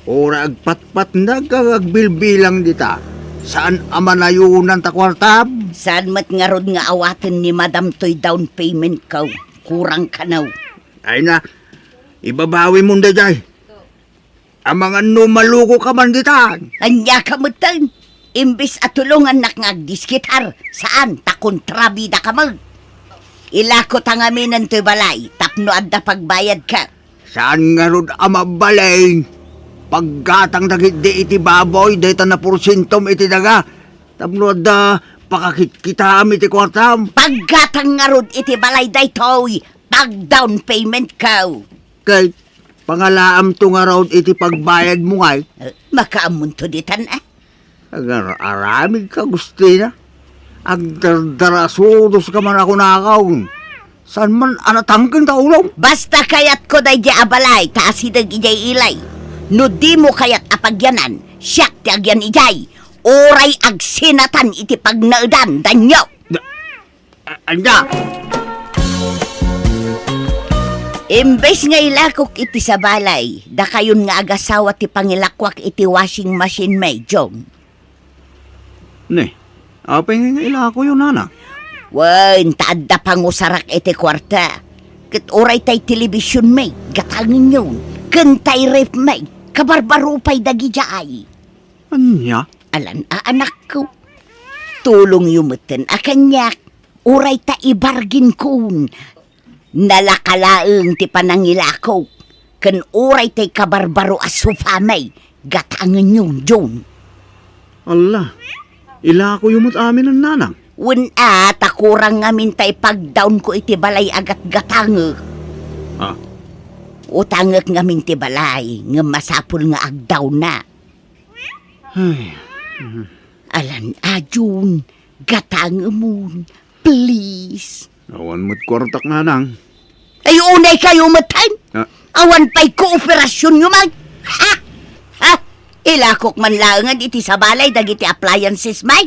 uray agpatpatnag ken agbilbilang dita. Saan a manayonan ta kuartam? Saan met ngarud nga awaten ni Madam toy down payment ko? Kurang kano. Ay na, ibabawimon daydiay. Amangan no maluko ka man ditan. Ania ka metten? Imbes a tulongannak nga agdiskitar, saan ta kontrabida ka met. Ilako ta ngaminen toy balay tapno adda pagbayadka. Saan ngarud a mabalin? Paggatangda ketdi iti baboy dayta naporsientom iti daga tapno adda pakakitkitam iti kuartam. Paggatang ngarud iti balay daytoy, pag-down payment ko. Ket pangalaamto ngarud iti pagbayadmo ngay? Eh, makaammonto ditan, eh. Agar-aramid ka, Agustina. Agdardarasudos ka man a kunakon. Saan man a natangken ta ulom? Basta kayatko daydiay a balay ta asideg idiay ilay. No dimo kayat a pagyanan, siak ti agyan idiay. Uray agsinatan iti pagnaedan, danyo. Da-, A-, ania? Imbes nga ilakok iti sabalay, dakayon nga agasawa ti pangilakuak iti washing machine, May John. Ne, apay nga ilakoyo, nana? Wen, ta adda pangusarak iti kuarta. Ket uray tay television, May, gatangenyon. Ken tay ref, May, kabarbaro pay dagidiay. Ania? Alan a anakko. Tulongyo metten a kaniak. Uray ta ibarginkon. Nalaka laeng ti panangilakok. Ken uray tay kabarbaro a sofa, May, gatangenyon, John. Alla, ilakoyo met amin, nanang? Wen a, ta kurang ngamin tay pagdawnko iti balay a gatgatangek. Ah. Utangek ngamin ti balay, ngem masapul nga agdawna. Ay. Alan a, John, gatangemon, please. Awan met kuartak, nanang. Ay, unay kayo metten. Ah. Awan pay kooperasyonyo, May. Ha? Ha? Ilakok man laengen iti sabalay dagiti appliances, May.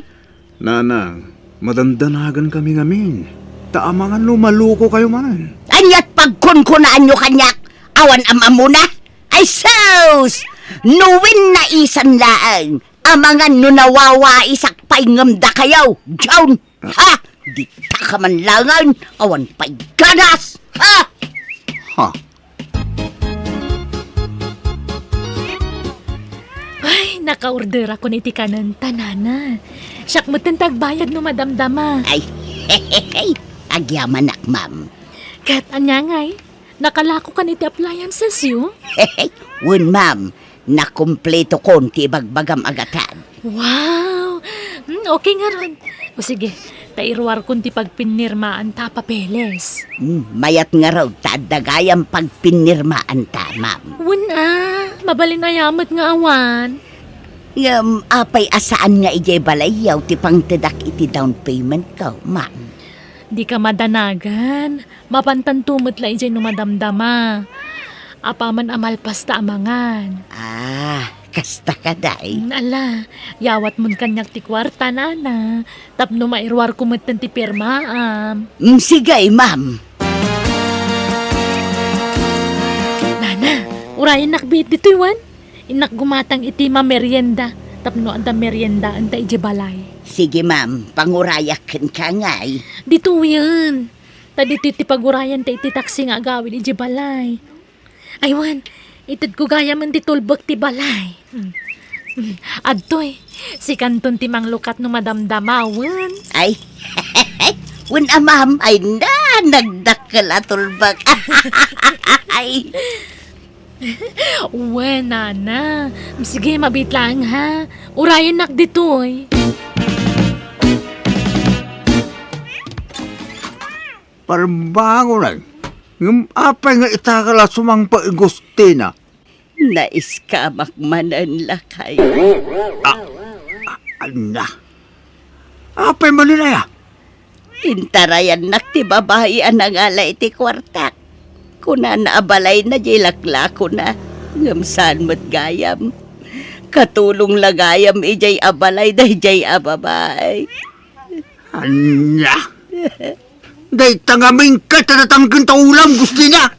Nanang, madandanagan kami ngamin. Ta amangan no maluko kayo manen. Ania't pagkunkunaanyo kaniak? Awan am-ammona? Ay sus! No wen naisan laeng, amangan no nawawaisak pay ngem dakayo, John! Ha? Dita ka man laengen, awan pay ganas! Ha? Ha? Ay, nakaorderakon iti kanen, ta nana. Siak metten ti agbayad no madamdama. Ay, agyamanak, ma'am. Ket ania ngay? Nakalakokan iti appliances yo? Wen, ma'am. Nakumpletokon ti ibagbagam a gatad. Wow! Hmm, okay ngarud. O sige, ta iruarkon ti pagpinnirmaan ta a papeles. Hmm, mayat ngarud ta adda gayam pagpinnirmaan ta, ma'am. Wen a, mabalin aya met nga awan. Ngem, apay a saan nga idiay balayyo ti pangtedak iti down payment ko, ma'am? Dika madanagan. Mapantanto met la idiay no madamdama. Apaman a malpas ta amangan. Ah, kasta kadi. Mm, ala, yawatmon kaniak ti kuarta, nana, tapno mairuarko metten ti pirmaam. Mm, sige, ma'am. Nana, urayennak biit ditoy wen. Innak gumatang iti mamerienda tapno adda meriendaenta idiay balay. Sige, ma'am, pangurayak kenka ngay. Ditoyen. Ta ditoy ti pagurayanta iti taksi nga agawid idiay balay. Ay wen, itedko gayamen ti tulbek ti balay. Hmm. Hmm. Adtoy, sikanton ti manglukat no madamdama wen. Ay, wen a, ma'am, ay na, a nagdakkel a tulbek. Ay. Wen, nana. Sige, mabiit laeng, ha? Urayennak ditoy. Parbangonan. Ngem apay nga ita ka la sumangpet, Agustina? Naiskamak manen, lakay. Ah, ah, ania? Apay manen aya? Intarayannak ti babai a nangala iti kuartak. Kunana a balayna diay laklakona, ngem saan met gayam. Katulong la gayam idiay a balay daydiay a babai. Ania? Dayta ngamin ket a natangken ta ulam, Agustina?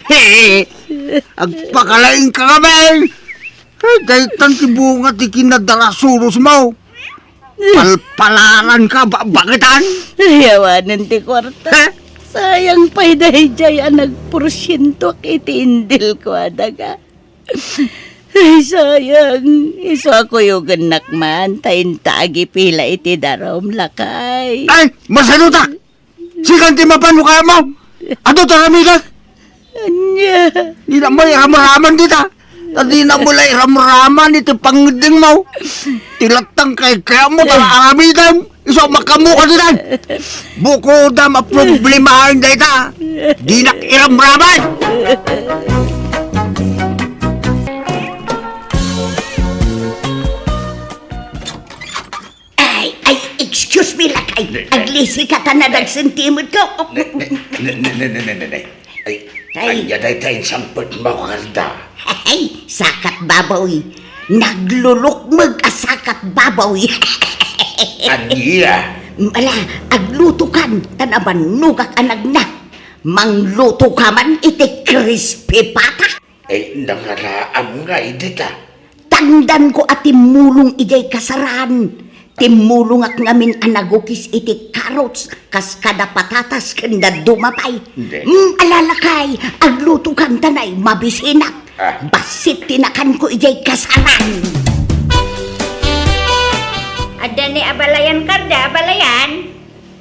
He! Agpakalaing ka ngamin! He, daytan ti bunga ti kinadarasuros mo. Palpalaran ka, ba-, baketan? Ay, awanen ti kuarta. He? Sayang pay daydiay a nagporsientoak iti indil ko, adaga. Ay, sayang. Isu a kuyogennak man, ta inta agipila iti darum, lakay. Ay, masanutak! Sikan ti mapan no kayatmo. Adu ta aramidek. Ania? Dina mo iramraman dita. Ta dina mo la iramraman iti pangngeddengmo. Ti lattang kay kayatmo ta aramidem. Isu a makaammoka ditan. Bukodam a problemaen dayta. Dinak iramraman. Ay, ay, excuse me, lakay. Ne, ne. Aglisi ka ta nadagsentimetko. Ne, ne, ne. Ay, ay, ania dayta insangpetmo, Karda? Ay, sakat baboy. Naglulukmeg a sakat baboy. Ania? Ala, aglutokan, ta nabannogak a nagna. Manglutoka man iti crispy pata. Ay, nangalaam ngay dita. Tangdanko a timmulong idiay kasaran. Timmulongak ngamin a nagukis iti carrots, kas kada patatas ken dadduma pay. Hindi. Mm, ala lakay, aglutokan ta nay, mabisinak. Ah. Bassit ti nakanko idiay kasaran. Adda ni abalayan, Karda, abalayan?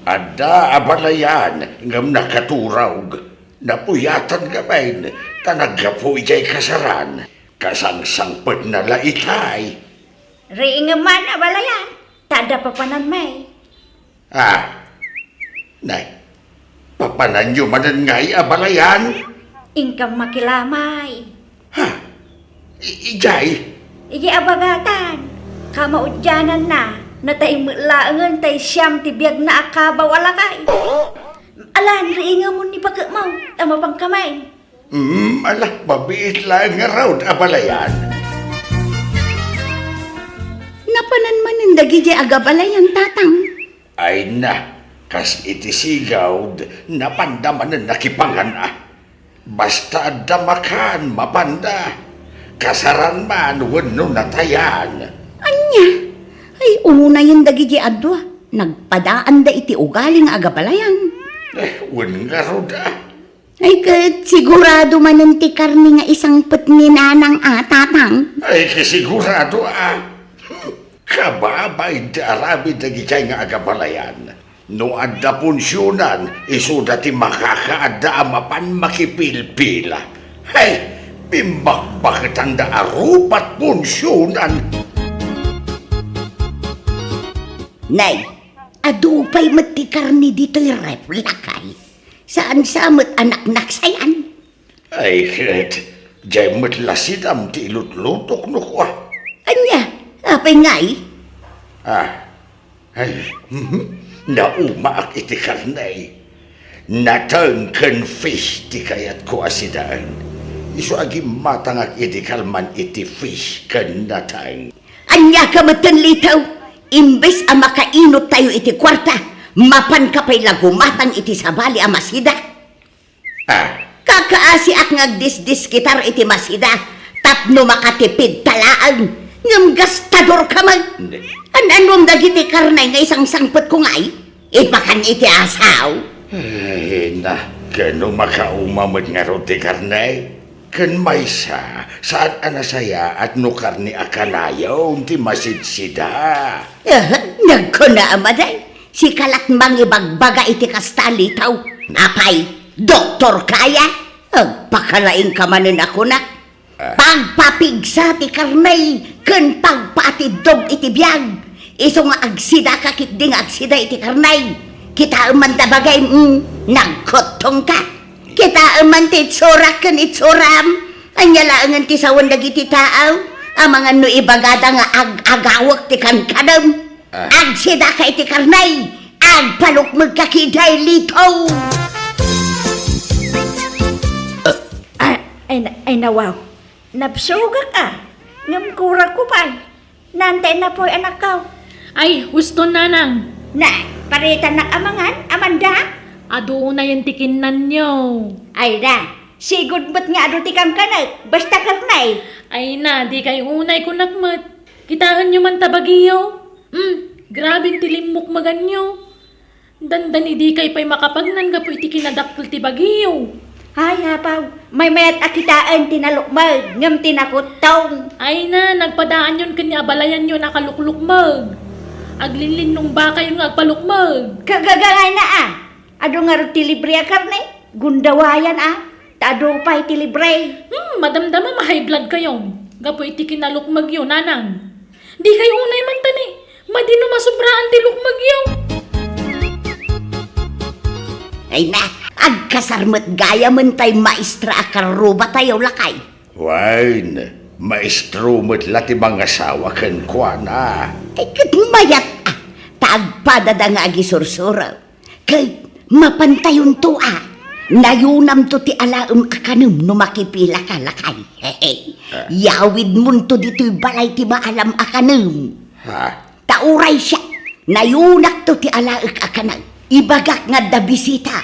Adda abalayan, ngem nakaturog. Napuyatan ngamin, ta naggapu idiay kasaran. Kasangsangpetna la itay. Riingem man, abalayan, ta adda papanan, may. Ah, nay, papananyo manen ngay, abalayan? Inkam makilamay. Ha? I-, ijay? Ijay a bagatan. Kamaudiananna, natay met laengen tay siam ti biagna a kabaw a lakay. Alan, riingemon ni paketmo, ta mapangkamay. Mm, ala, mabiit laeng ngarud, abalayan. Napanan manen dagiti agabalayan, tatang? Ay na, kas iti sigawd, napanda manen nakipangan, a. Basta adda makan, mapanda. Kasaran man wenno natayan. Ania? Ay, unayen dagiti adua. Nagpadaanda iti ugali nga agabalayan. Eh, wen ngarud, a. Ay, ket sigurado manen ti karne nga isangpet ni nanang a, tatang? Ay, ket sigurado, a. Kababain ti aramid dagiti nga agabalayan. No adda punsionan, isuda ti makakaadda a mapan makipilpila. Hay, pimbakbaketanda a rupat punsionan. Nay, adu pay met ti karne ditoy ref, lakay. Saan sa met a naknaksayan? Ay, ket, jay met la sidam ti ilutlutok no kua. Ania? Apay ngay? Ah, ay, mhm. Naumaak iti karne. Nateng ken fish ti kayatko a sidaen. Isu a gimmatangak idi kalman iti fish ken nateng. Ania ka metten, Lito? Imbes a makainot tayo iti kuarta, mapanka pay la gumatang iti sabali a masida? Ah. Kakaasiak nga agdisdiskitar iti masida tapno makatipid ta laeng, ngem gastador ka met. Hindi. An-anuem dagiti karne nga isangsangpetko ngay? Ipakan iti asaw. Ay, na, ket no makauma met ngarud ti karne? Ken maysa, saan a nasayaat no karne a kanayon ti masidsida. Ah, nagkuna a maday. Sika lat mangibagbaga iti kasta, Lito. Apay, doktor kaya? Agpakalaing ka manen a kunak. Pagpapigsa ti karne ken pagpaatiddog iti biag. Isu nga agsidaka ketdi nga agsida iti karne. Kitaem man ta bagay, mm, nagkuttongka. Kitaem man ti itsurak ken itsuram. Ania laengen ti sawen dagiti tao? Amangan no ibagada nga ag-agawek ti kankanem. Ah. Agsidaka iti karne. Agpalukmegka ketdi, Lito. Ah, ay, na-, ay, nawaw. Nabsugak a. Ngem kuragko pay. Nantay napoy, anakko. Ay, husto, nanang. Na, paritannak a mangan, Amanda? Adu unayen ti kinnanyo. Ay na, sigud met nga adu ti kankanek, basta karne. Ay na, dikay unay kunak met. Kitaenyo man ta bagiyo. Hmm, grabe ti limmukmeganyo. Dandani dikay pay makapagnan gapu iti kinadakkel ti bagiyo. Ay, apaw, maymayat a kitaen ti nalukmeg, ngem ti nakuttong. Ay na, nagpadaanyon ken ni abalayanyo a nakaluklukmeg. Aglinlinnungbakayon nga agpalukmeg. Kagagangayna a. Adu ngarud ti libre a karne? Gundawayan a. Ta adu pay ti libre. Hmm, madamdama ma-high blood kayon. Gapu iti kinalukmegyo, nanang. Dikay unay man ta ni, madi no masubraan ti lukmegyo. Ay na, agkasar met gayamen tay maestra a karrubatayo, lakay. Wen, maestro met la ti mangasawa kenkuana. Ay, ket mayat a, ta agpadada nga agisursuro. Ket mapantayonto a, nayunamto ti alaem a kanem no makipilaka, lakay. Ah. Yawidmonto ditoy balay ti maalam a kanem. Ha? Ta uray siak, nayunakto ti alaek a kanem. Ibagak nga adda bisita,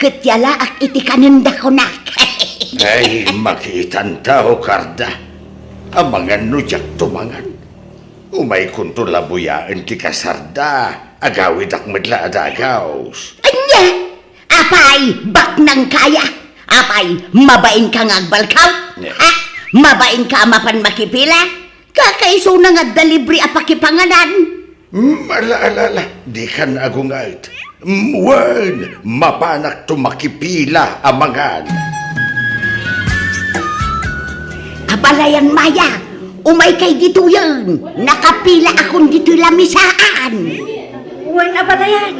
ket yalaak iti kanenda, kunak. Ay, makitanto, Karda. Amangan no diakto mangan. Umaykonto labuyaen ti kasarda, agawidak met la a dagus. Ania? Apay, baknang kaya? Apay, mabainka nga agbalkaw? Ne. Ha? Mabainka a mapan makipila? Kakaisuna nga adda libre a pakipanganan. Hmm, ala, ala, ala, dikan agunget. Hmm, wen, mapanakto makipila a mangan. Abalayan, Maya, umaykay ditoyen. Nakapila akon ditoy lamisaan. Wen, abalayan.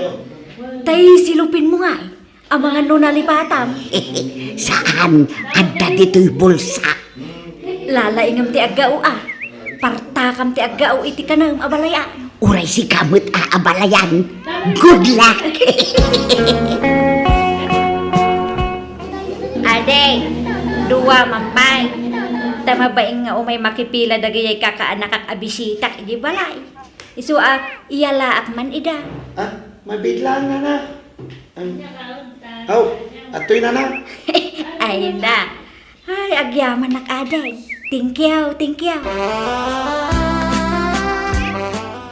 Tay silupinmo nga. Amangan no nalipatam. Saan, adda ditoy bulsa. Lalaingem ti aggao a. Partakam ti aggao iti kanem, abalayan. Uray sika met a, abalayan. Good luck. Adi, dua man pay. Ta mabain nga umay makipila dagiti kakaanakak a bisita iti balay. Isu a, iyalaak man ida. Ah, mabiit laeng, nana. Am, aw, adtoy, nana. Ay, na. Ay, agyamanak, ading. Thank you, thank you.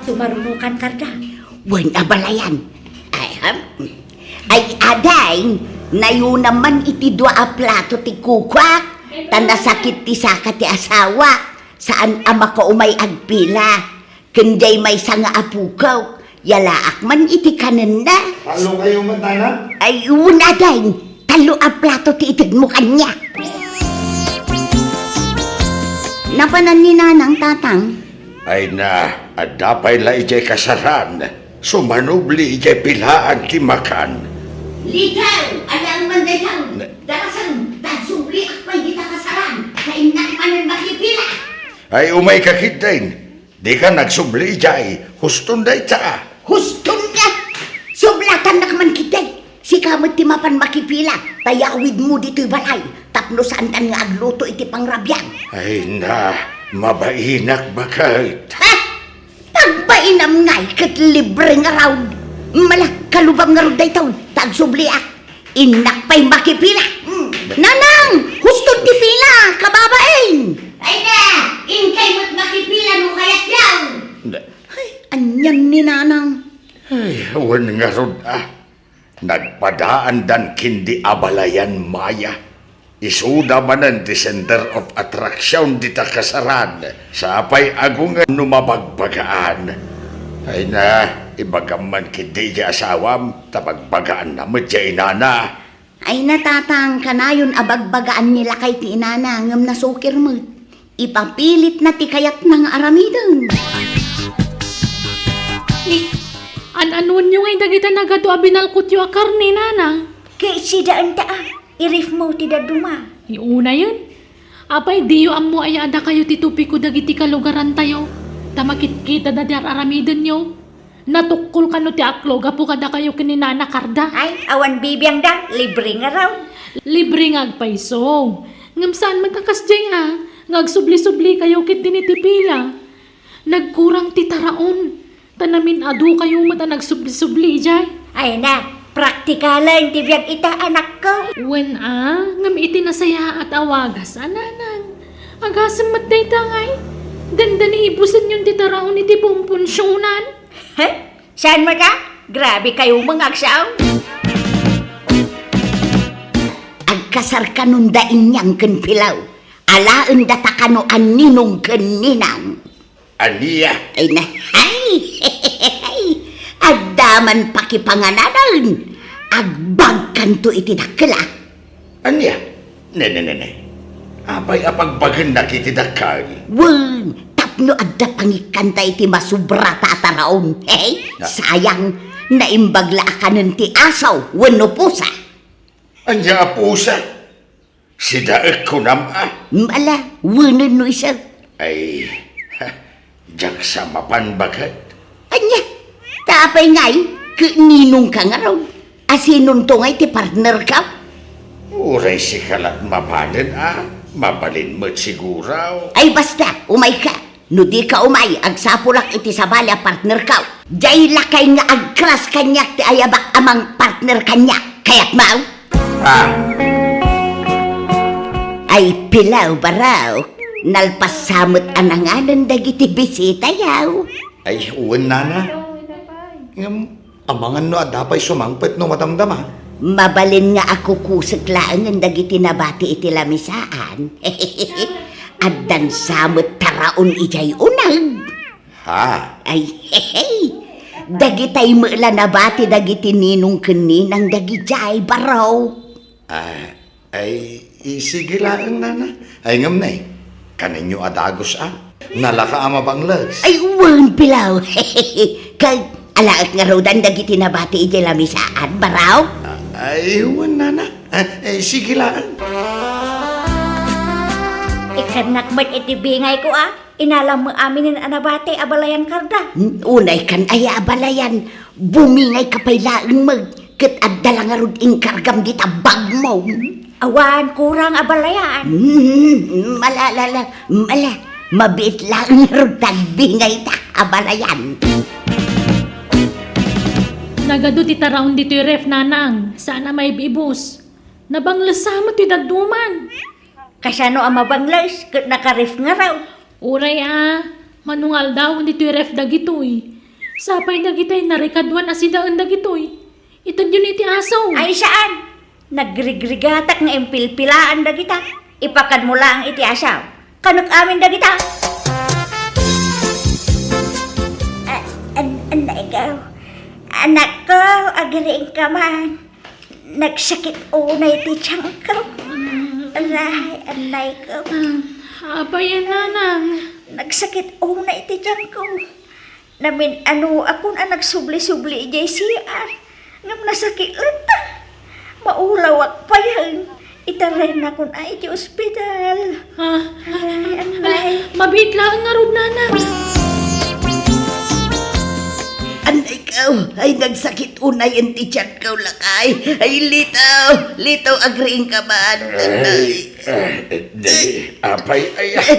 Tumarunokan, Karda. Wen, abalayan. Ay, ham. Ay, ading, nayunam man iti dua a plato ti kukuak, ta nasakit ti saka ti asawa, saan a makaumay agpila. Ken diay maysa nga apokok, yalaak man iti kanenna. Tallo kayo met, nana? Ay, wen, ading, tallo a plato ti itedmo kaniak. Napanan ni nanang, tatang? Ay na, adda pay la idiay kasaran. Sumanubli idiay pilaan ti makan. Likaw, alaem man dayta. Ne- Darasem, ta agsubliak pay dita kasaran, ta innak manen makipila. Ay, umayka ketdin. Dika agsubli idiay, huston dayta. Huston nga! Sublatannak man ketdi. Sika met ti mapan makipila, ta yawidmo ditoy balay, tapno saantan nga agluto iti pangrabiam. Ay na, mabainak baket. Ha? Pagbainam ngay ket libre ngarud. Mala, kalubam ngarud daytoy, ta agsubliak. Innak pay makipila. Hmm. Nanang, huston ti pila, kababain. Ay na, inkay met makipila no kayatyo. Ay, anian ni Nanang. Ay, wen ngarud a. Nagpadaandan ken di abalayan, Maya. Isuda manen ti center of attraction dita kasaran. Sapay agungen no mabagbagaan. Ay na, Ibagam man ketdi iti asawam, ta bagbagaanna met ti inana. Ay, natatang kanayon a bagbagaan ni lakay ti inana, ngem nasukir met. Ipapilitna ti kayatna nga aramiden. Ni, an-anuenyo ngay dagita nagadu a binalkotyo a karne, nanang? Ket sidaenta a, i-ref mo ti dadduma. Ay, unayen. Apay, diyo ammo aya a dakayo ti tupiko dagiti kalugarantayo, ta makitkitada ti ar-aramidenyo? Natukkol kano ti aklo gapu kadakayo ken ni Nana Karda? Ay, awan bibiangda, libre ngarud. Libre nga agpayso. Ngem saan met a kasdiay a, nga agsubli-sublikayo ketdi ni ti pila. Nagkurang ti taraon, ta namin-adukayo met a nagsubli-subli idiay. Ay na, praktikalen ti biag ita, anakko. Wen a, ngem iti nasayaat a wagas a, nanang. Agasem met dayta ngay. Dandani ibusenyon ti taraon iti pumpunsionan. He? Saan met a? Grabe kayo, mga agsaw. Agkasar kanon da Inyang ken Pilaw. Alaenda ta kano a ninong ken ninang. Ania? Ay na, ay! Adda man pakipangananen. Agbagkanto iti dakkel a. Ania? Ne, ne, ne, ne. Apay a pagbagennak iti dakkel? Wen, tapno adda pangikkanta iti masubrata a taraon. Hey, ah, sayang, naimbag la a kanen ti aso wenno pusa. Ania a pusa? Sidaek kunam a? Mala, wenen no isu. Ay, ha, diak sa mapan baket. Ania? Ta apay ngay, ket ninongka ngarud? A sinonto ngay ti partnerka? Uray sika lat mapanen a, mabalin met siguro. Ay basta, umayka. No dika umay, agsapulak iti sabali a partnerka. Diay lakay nga agkras kaniak ti ayabak a mangpartner kaniak. Kayatmo? Ah. Ay, Pilaw, Baraw, nalpas sa met a nanganen dagiti bisitayo. Ay, wen, nana. Ngem, amangan no adda pay sumangpet no madamdama. Mabalin nga akukusek laengen dagiti nabati iti lamisaan. Addan sa met taraon idiay uneg. Ha? Ay, hehe. Dagitay met la nabati dagiti ninong ken ninang dagidiay, Baraw. Ah, ay, i-, sige laeng, nana. Ay, ngem ne, kanenyo a dagus a. Nalaka a mabangles. Ay, wen, Pilaw. Kag, alaek ngarudan dagiti nabati iti lamisaan, Baraw? Ah, ay, wen, nana. Ah, ay, sige laeng. Ikannak met iti bingayko a. Inalam met aminen a nabati a balayan, Karda. Hmm, unay kan aya a balayan, bumingayka pay laeng met, ket adda la ngarud inkargam dita bagmo. Awan kurang a balayan. Hmm, mala, la, la, mala, mabiit laeng ngarud ta agbingayta a balayan. Nagadu ti taraon ditoy ref, nanang, saan a maibibus. Nabangles sa met ti dadduman. Kasano a mabangles ket nakaref ngarud? Uray a, mano nga aldawen ditoy ref dagitoy. Sapay dagitay narikaduan a sidaen dagitoy. Itedyon iti aso. Ay, saan? Nagrigrigatak nga impilpilaan dagita. Ipakadmo laeng iti aso. Kanek amin dagita. A-, an-, anakko, anakko, agriingka man. Nagsakit unay ti tiangko. Aray, anakko. Ah, apay a, nanang? Nagsakit unay ti tiangko. Namin-anoakon a nagsubli-subli idiay C R. Ngem nasakit latta. Maulawak payen. Itarayennakon a iti ospital. Ah, aray, anay. Mabiit laeng ngarud, nanang. Anay ko, ay nagsakit unay ti tiangko, lakay. Ay, litaw, litaw, agriingka man. Ay, ay, di, apay, ay, ay,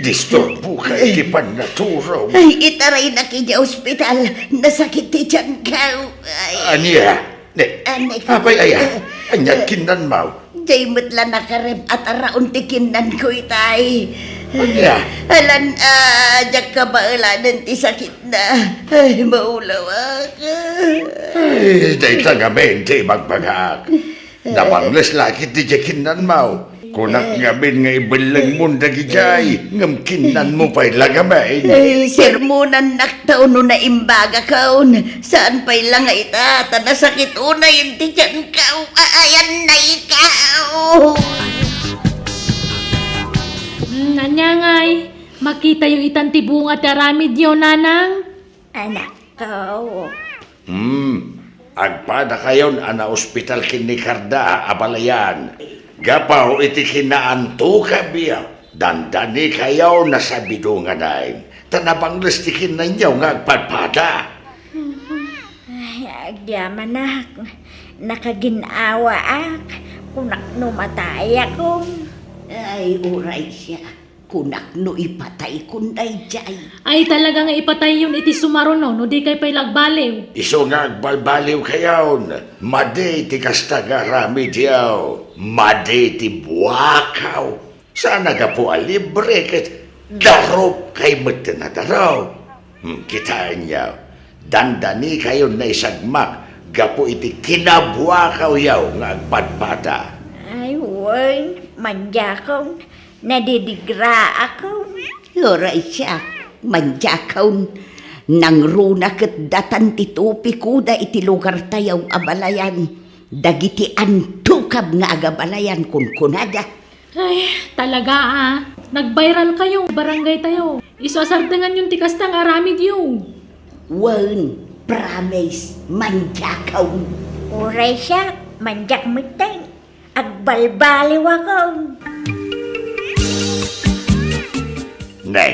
disturbo ka iti pannaturom. Ay, itaraynak idiay ospital. Nasakit ti tiangko. Ay. Ania? Ne, apay aya? Ania ti kinnanmo? Diay met la nakaref a taraon ti kinnanko itay. Ania? Alan, ah, diak kabaelanen ti sakitna. Ay, maulawak. Ay, dayta ngamin ti ibagbagak. Nabangles la ketdi diay kinnanmo. Kunak ngamin nga ibellengmon dagijay, ngem kinnanmo pay la ngamin. Ay, sermonannak ta no naimbagakon. Saan pay la nga ita, ta nasakit unay ti tiyanko. Ayan na ikaw. Mm, ania ngay, makitayo itan ti bunga ti aramidyo, nanang? Anakko. Hmm, agpadakayon a naospital ken ni Karda, abalayan. Gapu iti kinaantukabyo, dandanikayo a sabidonganan, ta nabangles ti kinnanyo nga agpadpada. Ay, agyamanak, nakagin-awaak, kunak no matayakon. Ay, uray siak, kunak no ipataykon daydiay. Ay, talaga nga ipatayyon iti sumaruno, no dikay pay la agbaliw. Isu nga agbalbaliwkayon, madi ti kasta nga aramidyo, madi ti buakaw. Saan a gapu a libre ket darupkay met ti nadarup. Hmm, kitaenyo, dandanikayon naisagmak gapu iti kinabuakawyo nga agpadpada. Ay, wen, mandiakon, nadidigraakon. Uray siak, mandiakon. Nangruna ket datan ti tupikoda iti lugartayo, abalayan. Dagiti antukab nga agabalayan, kunkunada. Ay, talaga, ah. Nag-viral kayo, barangay tayo. Isu a sardenganyon ti kasta nga aramidyo. Wen, promise, mandiakon. Uray siak, mandiak metten. Agbalbaliwakon. Ne,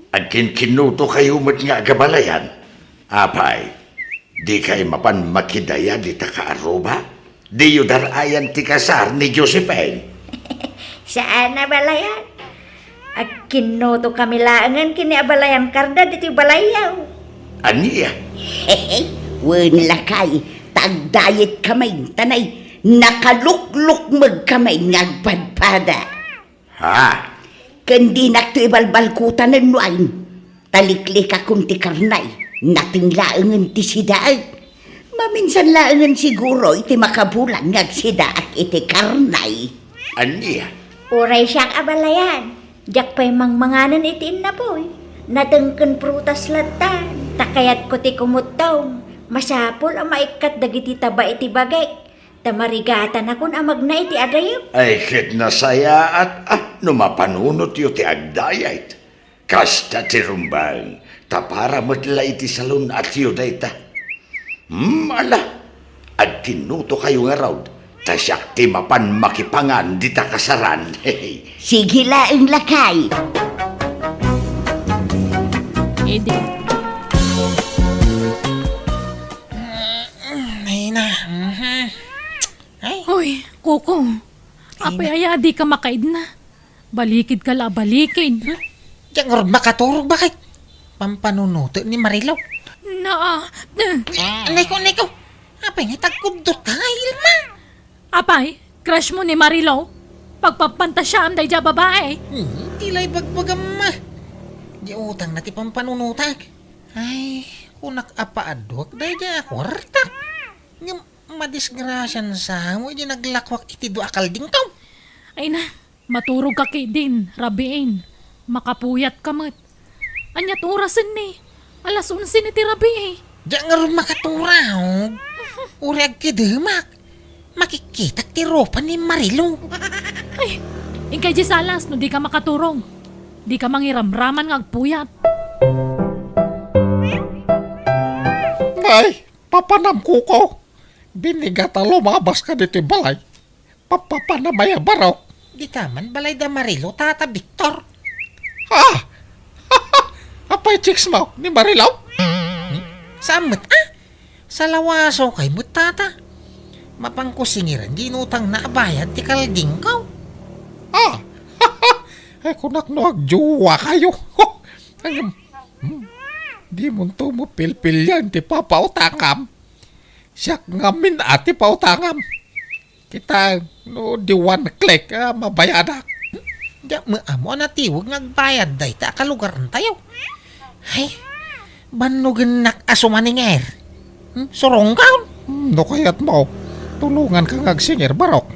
agkinkinutokayo met nga agabalayan. Apay, dikay mapan makidayad ita kaaruba? Diyo dar-ayan ti kasar ni Josephine? Saan a balayan. Agkinnutokami laengen ken ni abalayan Karda ditoy balayyo. Ania? Wen lakay, ta agdayet kami, tanay, nakaluklukmeg kami nga agpadpada. Ha? Ken dinakto ibalbalkutanen no ain. Taliklikakon ti karnay, nateng laengen ti sidaek. Maminsan laengen siguro iti makabulan nga agsidaak iti karnay. Ania? Uray siak abalayan, diak pay mangmanganen iti innapoy. Nateng ken prutas latta, ta kayatko ti kumuttom. Masapul a maikkat dagiti taba iti bagik. Ta marigatanakon a magna iti adayo. Ay, ket nasayaat, ah, no mapanunotyo ti agdayet. Kasta ti rumbeng, ta para met la iti salun-atyo dayta. Hmm, ala, agkinnutokayo ngarud, ta siak ti mapan makipangan dita kasaran. Sige laeng, lakay. Edi. Ay na. Mhm. Ay. Hoy, Coco. Ay, apay na. Aya, di ka makaidna. Balikid ka la, balikid. Hmm? Diak ngarud makaturog, bakit? Pampanunotek ni Marilo. Naa. Anay ko, anay ko. Apay nga tagkuddot ka nga, Ilma? Apay, crush mo ni Marilo? Pagpapantasyaam daydiay a babae? Hmm, ti la ibagbagam, ma. Di utang na ti pampanunotak. Ay, kunak a paaduak daydiay a kuartak. Ngem madisgrasian sa mo idi naglakuak iti dua a kaldingko. Ay na, maturog ka ketdin, rabiin. Makapuyat ka met. Aniat orasen ni? Alas onse ni ti rabii. Diak ngarud makaturog. Uray agkidemak. Makikkitak ti rupa ni Marilo. Ay, inkay di salas no di ka makaturog. Di ka mangiramraman nga agpuyat. Nay, papanam, Coco. Binigat a lumabas ka ditoy balay. Papapanam aya, barok? Dita man balay da Marilo, Tata Victor. Ah! Apay chicks mo ni Marilo? Hmm? Saan met, ah? Salawasokay met, Tata. Mapanko singiran di inutangna a bayad ti kaldingko. Ah! Ay, kunak no agjowa kayo. Ang, hmm, di mo to mo pilpilian ti papautangam. Siak ngamin a ti pautangam. Kita, no, di one click, ah, mabayadak. Diak met ammo a natiweg nga agbayad dayta a kalugarantayo. Ay, bannogennak a sumaningeer. Hmm, surongkaon. Hmm, no kayat mo, tulongan ka nga agsinger, barok.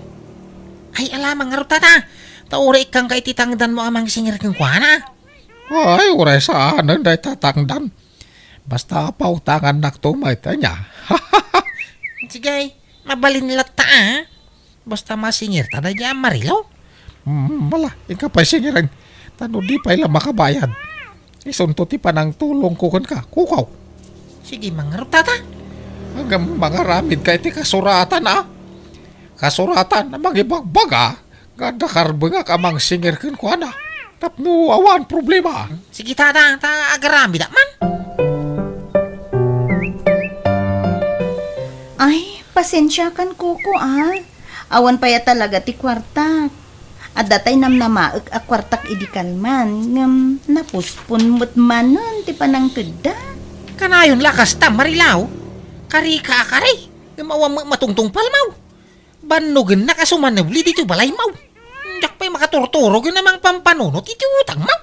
Ay, alamang ngarud, Tata. Ta uray ikkangka iti tangdanmo a mangsinger kenkuana. Ay, uray saanen dayta tangdan. Basta pautangannakto met, ania? Sige, mabalin latta, a. Basta masingerta daydiay a Marilo. Mm, mala, inka pay singeren. Ta no di pay la makabayad, isunto ti panangtulongko kenka, kukaw. Sige, mangarud, tata. Ngem mangaramidka iti kasuratan, a. Kasuratan a mangibagbaga nga adda karbengak a mangsinger kenkuana tapno awan problema. Sige, tata, ta agaramidak man. Ay, pasensiakan, Koko, a. Awan pay a talaga ti kuartak. Adda tay namnamaek a kuartak idi kalman, ngem napuspon met manen ti panangtedda. Kanayon la kasta, Marilaw. Karika a kari, ngem awan met matungtungpalmaw. Bannogennak a sumanebli ditoy balaymaw. Diak pay makaturturo ken a mangpampanunot iti utangmaw.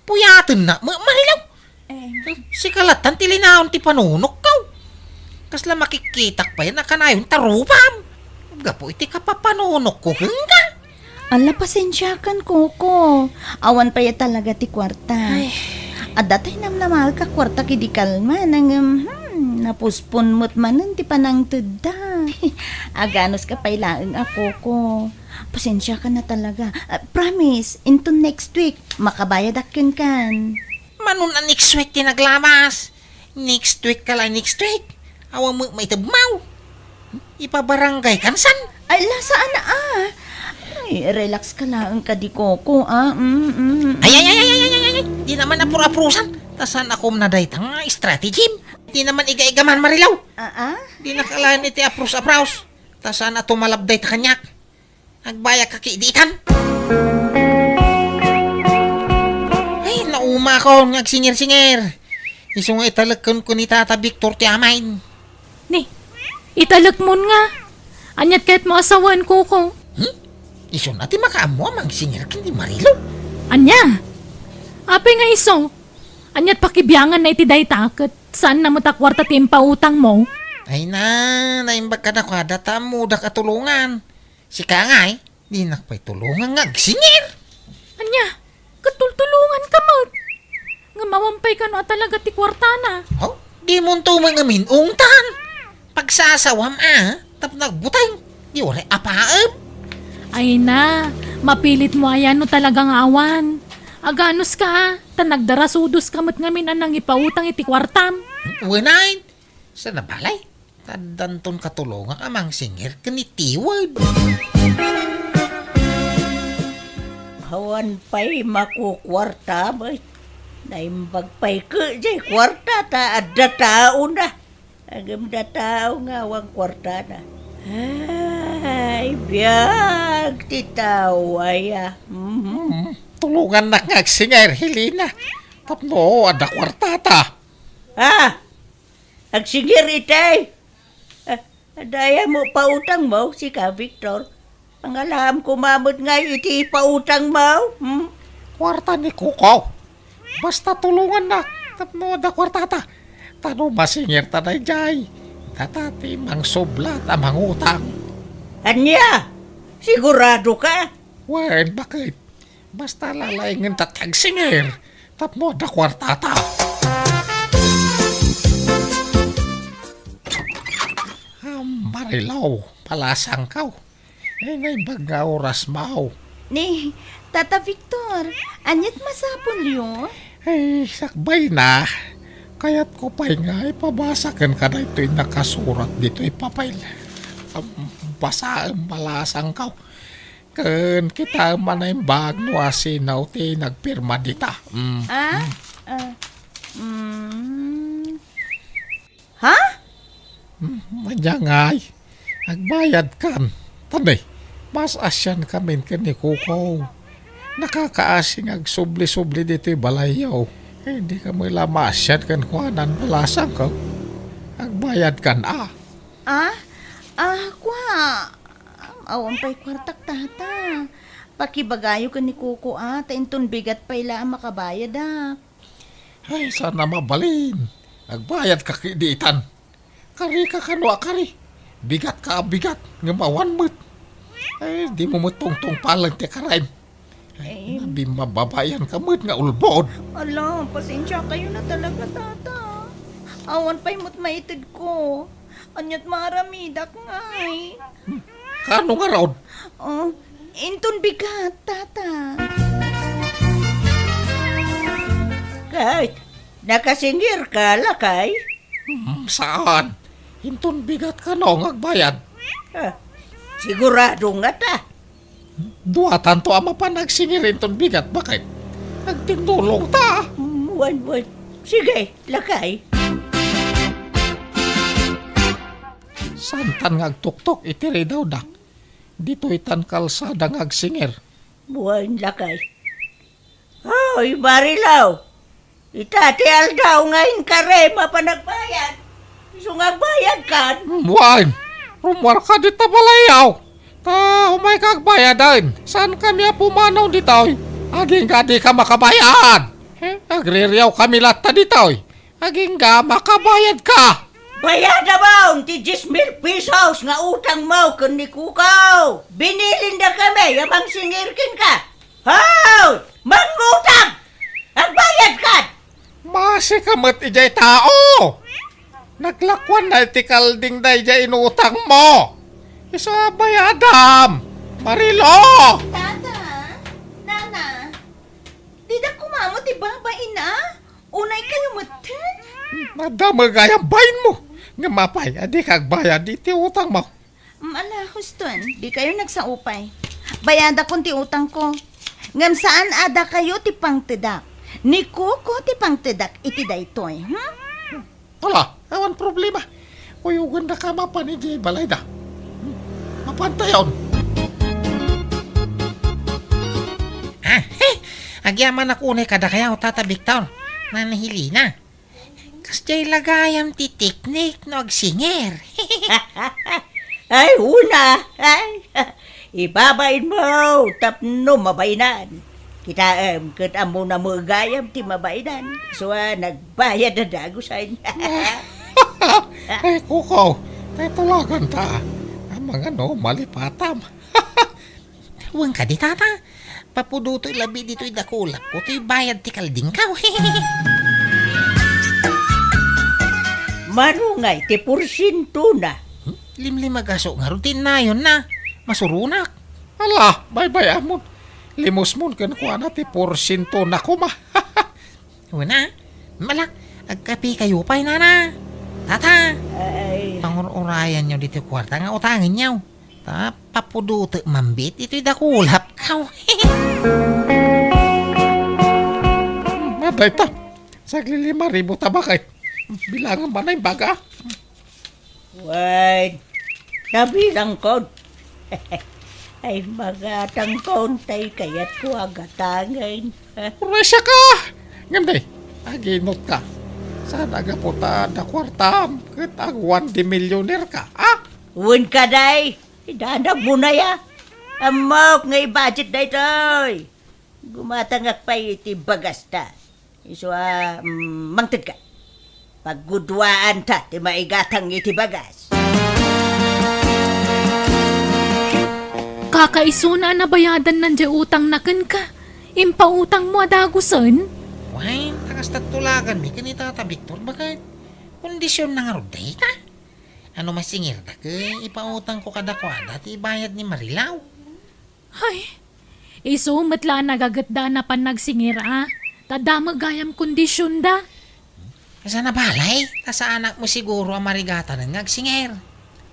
Puyatennak met, Marilaw. Eh. Sika lattan ti linaon ti panunokkaw. Kasla makikkitak pay a kanayon ta rupam gapu iti kapapanunokko kenka. Ala, pasensiakan, Koko. Awan pay a talaga ti kuarta. Ay. Adda tay namnamaek a kuarta idi kalman, ngem, hmm, napuspon met manen ti panangtedda. Aganuska pay laeng a, Koko. Pasensiakan a talaga. Ah, promise, inton next week, makabayadak kenkan. Mano a next week ti naglawas? Next week ka la, next week. Awan met maitedmaw. Ipabarangay kan san? Ay, la, saan a. Ay, relax ka laeng kadi, Koko, a. Mm, mm, mm. Ay, ay, ay, ay, ay, ay, ay, ay. Di naman apur-apurusan. Ta saan a kumna dayta nga strategy? Di naman iga-iga man, Marilaw. Ah, ah? Di nakalain iti apros-apros. Ta saan a tumalab dayta kaniak. Agbayag ka kidi itan. Ay, naumakon nga agsinger-singer. Isu nga italek kenka ni Tata Victor ti amaen. Ni, italekmon nga. Aniat kayatmo a sawen, Koko? Hmm? Isuna ti makaammo a mangsinger ken ni Marilo? Ania? Apay nga isu? Aniat pakibianganna iti dayta ket saanna met a kuarta ti impautangmo? Ay na, naimbag kadakuada ta ammodak a tulongan. Sika ngay, dinak pay tulongan nga agsinger. Ania? Ket tultulonganka met. Ngem awan pay kano a talaga ti kuartana. Oh, dimonto met nga min-ungtan. Pagsasawam a, tapno agbuteng. Di uray apaem. Ay na, mapilitmo aya no talaga nga awan. Aganuska a, ta nagdarasudoska met ngamin a nangipautang iti kuartam. Wen ay, saan a balay? Addanton katulongak a mangsinger ken ni Tiwed. Awan pay makukuarta met. Naimbag pay ket jay kuarta ta adda taona. Ngem adda tao nga awan kuartana. Ay, biag ti tao aya. Mhm. Hmm, tulongannak nga agsinger, Helena. Tapno adda kuartata. Ah! Agsinger itay. Ah, adda aya met pautangmo, sika, Victor? Pangalaam koma met ngay iti ipautangmo, hmm? Kuarta ni Kuko. Basta tulongannak tapno adda kuartata. Ta no masingerta daydiay, data ti mangsublat a mangutang. Ania? Siguradoka? Wen, baket. Basta lalaingenta ti agsinger tapno adda kuartata. Ah, Marilaw, palasangkaw. Eh, naimbag nga orasmaw. Ni, Tata Victor, aniat masapulyo? Eh, sakbay na. Kayatko pay nga ipabasa kenka daytoy nakasurat ditoy papel. Am, basaem, palasangkaw. Ken kitaem a naimbag no asino ti nagpirma dita. Mm. Ah? Mm. Ah, mm. Ha? Mm, ania ngay? Agbayadkan. Tani, mas asian kamin ken ni Kuko. Nakakaasi nga agsubli-subli ditoy balayyo. Eh, di ka met la maasian kenkuana, palasangkaw. Agbayadkan, a. Ah? Ah, kua. Awan pay kuartak, tata. Pakibagayo ken ni Kuko, a, ta inton bigat pay la a makabayadak. Ay, saan a mabalin. Agbayadka kidi itan. Karika kano a kari. Bigatka a bigat, ngem awan met. Ay, dimo met tungtungpalen ti karaem. Ay, eh, nabimmababayan ka met nga ulbod. Ala, pasensia kayo na talaga, Tata. Awan pay met maitedko. Ania't maaramidak ngay? Hmm, kaano ngarud? Oh, inton bigat, Tata. Ket, nakasingir ka, lakay? Hmm, saan. Inton bigat kano nga agbayad? Ah, sigurado nga ta. Duatanto a mapan agsingir inton bigat, baket. Agtindulong ta. Mm, wen, wen. Sige, lakay. Saantan nga agtuktok iti ridawda. Ditoytan kalsada nga agsingir. Wen, lakay. Hoy, Marilaw! Ita ti aldaw nga inkari mapan agbayad. Isu nga agbayadkan. Wen, rummuarka dita balayyo. Ta umayka agbayaden. Saankami a pumanaw ditoy. Agingga dika makabayad. Eh, agririawkami latta ditoy. Agingga makabayadka. Bayadamon ti dies mil pesos nga utangmo ken ni Kuko. Binilindakami a mangsingir kenka. Hoy! Mangutang! Agbayadkan! Masika met idiay tao! Naglakuanna iti kalding daydiay inutangmo! Isu a bayadam! Marilo! Tata! Nana! Didak kumamot ti babain a? Unay kayo metten? Adda met gayam bainmo! Ngem apay, a dika agbayad iti utangmo? Mm, ala, huston, di kayo nagsaupay. Bayadakon ti utangko. Ngem saan a dakayo ti pangtedak. Ni Kuko ti pangtedak iti daytoy, hmm? Ala, awan problema. Kuyogandaka mapan idiay balayda. Hmm, mapantayon. Ah, he! Agyamanak unay kadakayo, Tata Victor. Nana Helena. Kasdiay la gayam ti teknik no agsingir. Ay, una! Ay, ibabainmo tapno mabainan. Kitaem ket ammona met gayam ti mabainan. Isu a nagbayad a dagusen. Ay, Kuko, tay tulaganta. Amangan no malipatam. Wen kadi, Tata, papudotek labi ditoy dakulapko toy bayad ti kaldingko. Mano ngay ti porsientona? Hmm? Limlimagaso ngarud ti innayonna. Masuronak. Ala, baybay-amon. Limusmon kenkuana ti porsientona koma. Wen a. Ala, agkapekayo pay, Nana. Tata. Ay. Pangur-urayanyo ditoy kuarta nga utangenyo. Ta, papudotek manen ditoy dakulapko. Hmm, dayta. Saglilima ribu ta, baket. Bilangan man a imbaga. Wen, nabilangkon. Ay, magatangkon tay kayatko a gatangen. Uray, siaka! Ngem di, aginutka. Saan a gapu ta adda kuartam ket awan ti milyonerka, a? Wen kadi, idanagmo aya. Ammok nga i-budget daytoy. Gumatangak pay iti bagasta. Isu a, mm, mangtedka. Pagguduaanta ti maigatang iti bagas. Kakaisuna a nabayadanna diay utangna kenka. Impautangmo a dagusen? Wen, ta kasta tulaganmi ken ni Tata Victor, baket. Kondisionna ngarud dayta. No masingirda ket ipautangko kadakuada ti ibayad ni Marilaw. Ay, isu met la a nagagetda a napan nagsingir a, ta adda met gayam kondisionda. Saan a balay, ta saanak met siguro a marigatanen nga agsingir.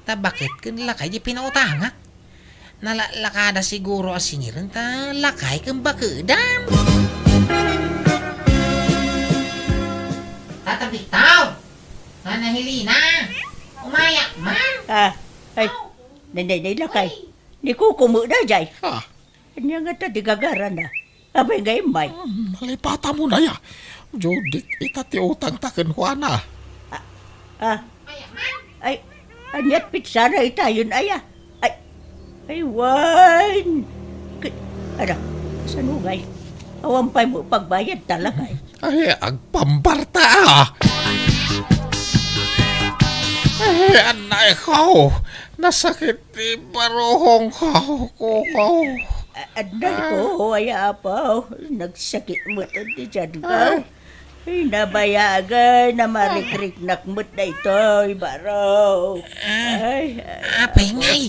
Ta baket ken lakay ti pinautangak. Nalaklakada siguro a singiren ta lakay ken bakedam. Tata Victor! Nana Helena! Umayak man! Ah, ay, nay, nay, nay, lakay. Ni Kuko met daydiay. Ha? Ania ngata ti gagarana? Apay nga immay? Hmm, malipatamon aya. Judith ita ti utangta kenkuana. Ah, ah. Ay, ania't pitsana itayon aya? Ay, ay, wen. K-, ano, saan ngay? Awan pay met pagbayadta lakay. Ay, agpambarta, a. Ay, anay ko. Nasakit ti baruhong ko, Kuko. Adalko, ay apo, nagsakit met ti tiyanko. Ay, nabayagan a marikriknak met daytoy, barok. Ah, ay, ay, apay ngay,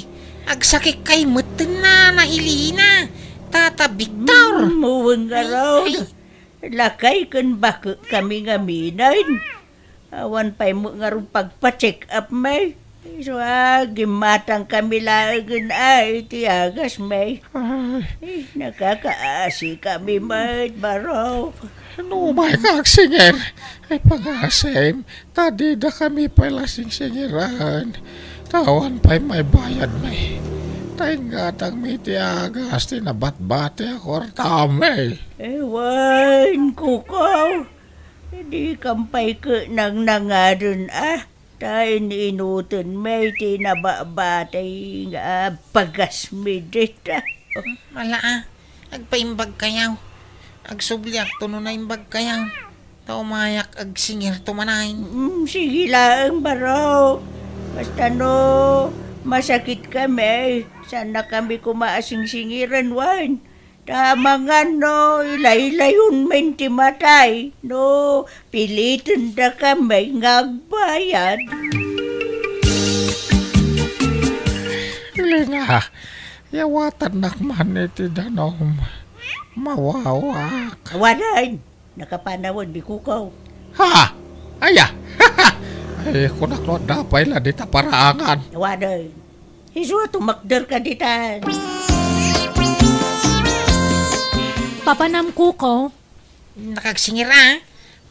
agsakit kay met ti nana Helena, Tata Victor. Mm, muweng ngarud. Ay, ay. Lakay ken bakek kami ngamin. Awan pay met ngarud pagpa-check up, may. Isu a, gimmatang kami laengen a iti agas, may. Ay. Eh, nakakaasi kami met, barok. No, umay ka agsingir. Ay, pangasim, ta dida kami pay la singsingiran. Ta awan pay maibayad, may. Ta ingatangmi ti agas ti nabatbati a kuartami. Ewan, kuko. Dikam pay ket nangnangaden a, ta in-inuten met ti nabatbati nga bagasmi dita. Ala a, agpaimbagkayo. Agsubliakto no naimbagkayo. Ta umayak agsingirto manen. Mm, sige laeng, barok. Basta no masakitkami, saannakami koma a singsingiren wen. Ta amangan no ilaylayon men ti matay, no pilitendakami nga agbayad. Helena, yawatannak man iti danum. Mawawak. Awanen, nakapanawen ni kuko. Ha? Aya? Ay, kunak no adda pay la dita paraangan. Awanen. Isu a tumakderka ditan. Papanam, kuko. Nakagsingir a.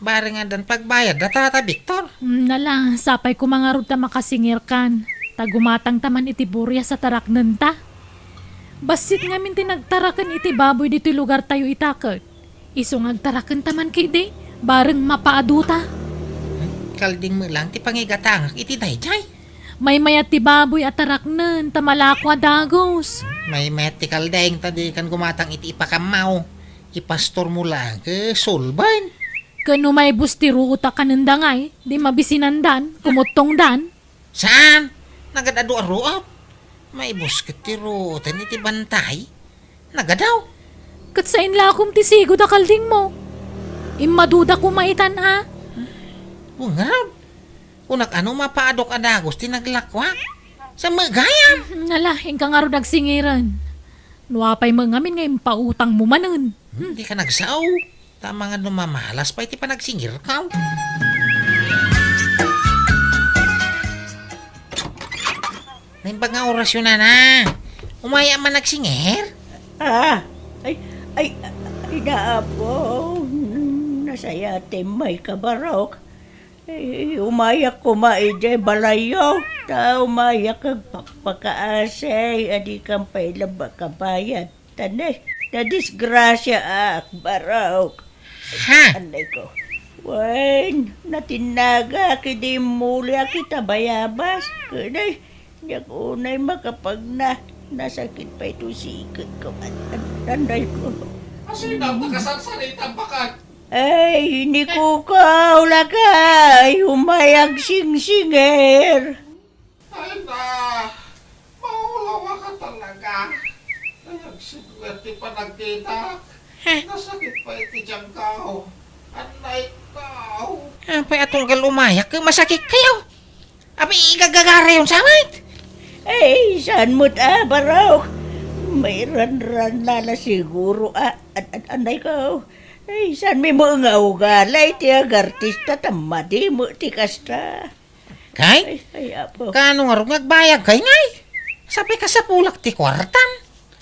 Bareng addan pagbayad da Tata Victor. Mm, nala, sapay koma ngarud ta makasingirkan. Ta gumatangta man iti burias a taraknenta. Bassit ngamin ti nagtaraken iti baboy ditoy lugartayo ita ket. Isu nga agtarakenta man ketdi, bareng mapaaduta. Kalding met lang ti pangigatangak iti daydiay. Maymayat ti baboy a taraknen ta malako a dagus. Maymayat ti kalding ta dikan gumatang iti ipakammaw. Ipastormo lang ket sulben. Ken no maibus ti ruot a kanenda ngay, di mabisinandan, kumuttongdan. Saan? Nagad-adu a ruot. Maibus ket ti ruoten iti bantay. Nagadaw. Ket sain lakom ti sigud a kaldingmo. Immaduda koma itan a. Wen ngarud. Kunak a no mapaadok a dagus ti naglakuak. Sa met gayam. Nala, inka ngarud agsingiren. No apay met ngamin nga impautangmo manen. Hmm, dika nagsao. Ta amangan no mamalas pay ti panagsingirko. Naimbag nga orasyo, nana. Umay a man agsingir? Ah, ay, ay, ay, Apo, nasayatem, may kabarok. Eh, umayak koma idiay balayyo, ta umayak agpakpakaasi, a dikam pay la makabayad. Tan, nadisgrasya ak, barok. Ha? Anday ko. Wen, natinnagak idi immuliak ita bayabas. Kunay, diak unay makapagna. Nasakit pay to siket ko. An-, an-, anday ko. Asino ang nakasarsarita bakat? Ay, ni Kukaw, lakay, umay agsingsingir. Ay na, maulawa ka talaga. Ay, agsigwet ti panagkitak. Heh. Nasakit pa iti tiyanko. Anay ko. Apay a tunggal umayak, masakit kayo. Apay, igagagarayon sa met? Ay, saan met a, barok? May ranran na la siguro a, an-, an-, anay ko. Ay, saan mi mo nga ugali ti agartista ta madi mo ti kasta? Kay? Ay, ay, Apo. Kaano ngarud nga agbayag kay ngay? Sapay kasapulak ti kuartam.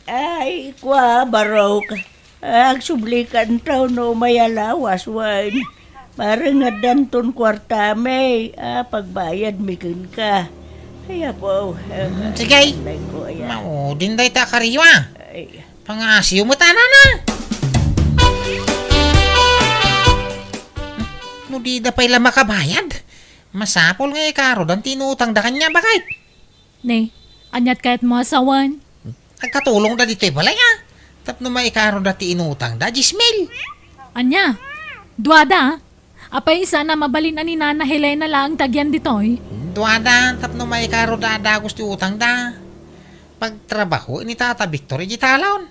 Ay, kua, barok. Agsubli ka no umay a lawas, wen. Bareng addanton kuartami, a, pagbayadmi kenka. Ay, Apo. Mm, sige. Ay, ko, ay, a. Maudin dayta a kariyo, a. Ay. Pangasiyo met a, nana. No dida pay la makabayad, masapul nga ikarudan ti inutangda kaniak, baket. Ne, aniat kayatmo a sawen? Agkatulongda ditoy balay, a. Tapno maikaruda ti inutangda, dies mil. Ania? Duada? Apay, saan a mabalin a ni Nana Helena laeng ti agian ditoy? Duada, tapno maikaruda a dagus ti utangda. Pagtrabaho ni Tata Victor iti talon.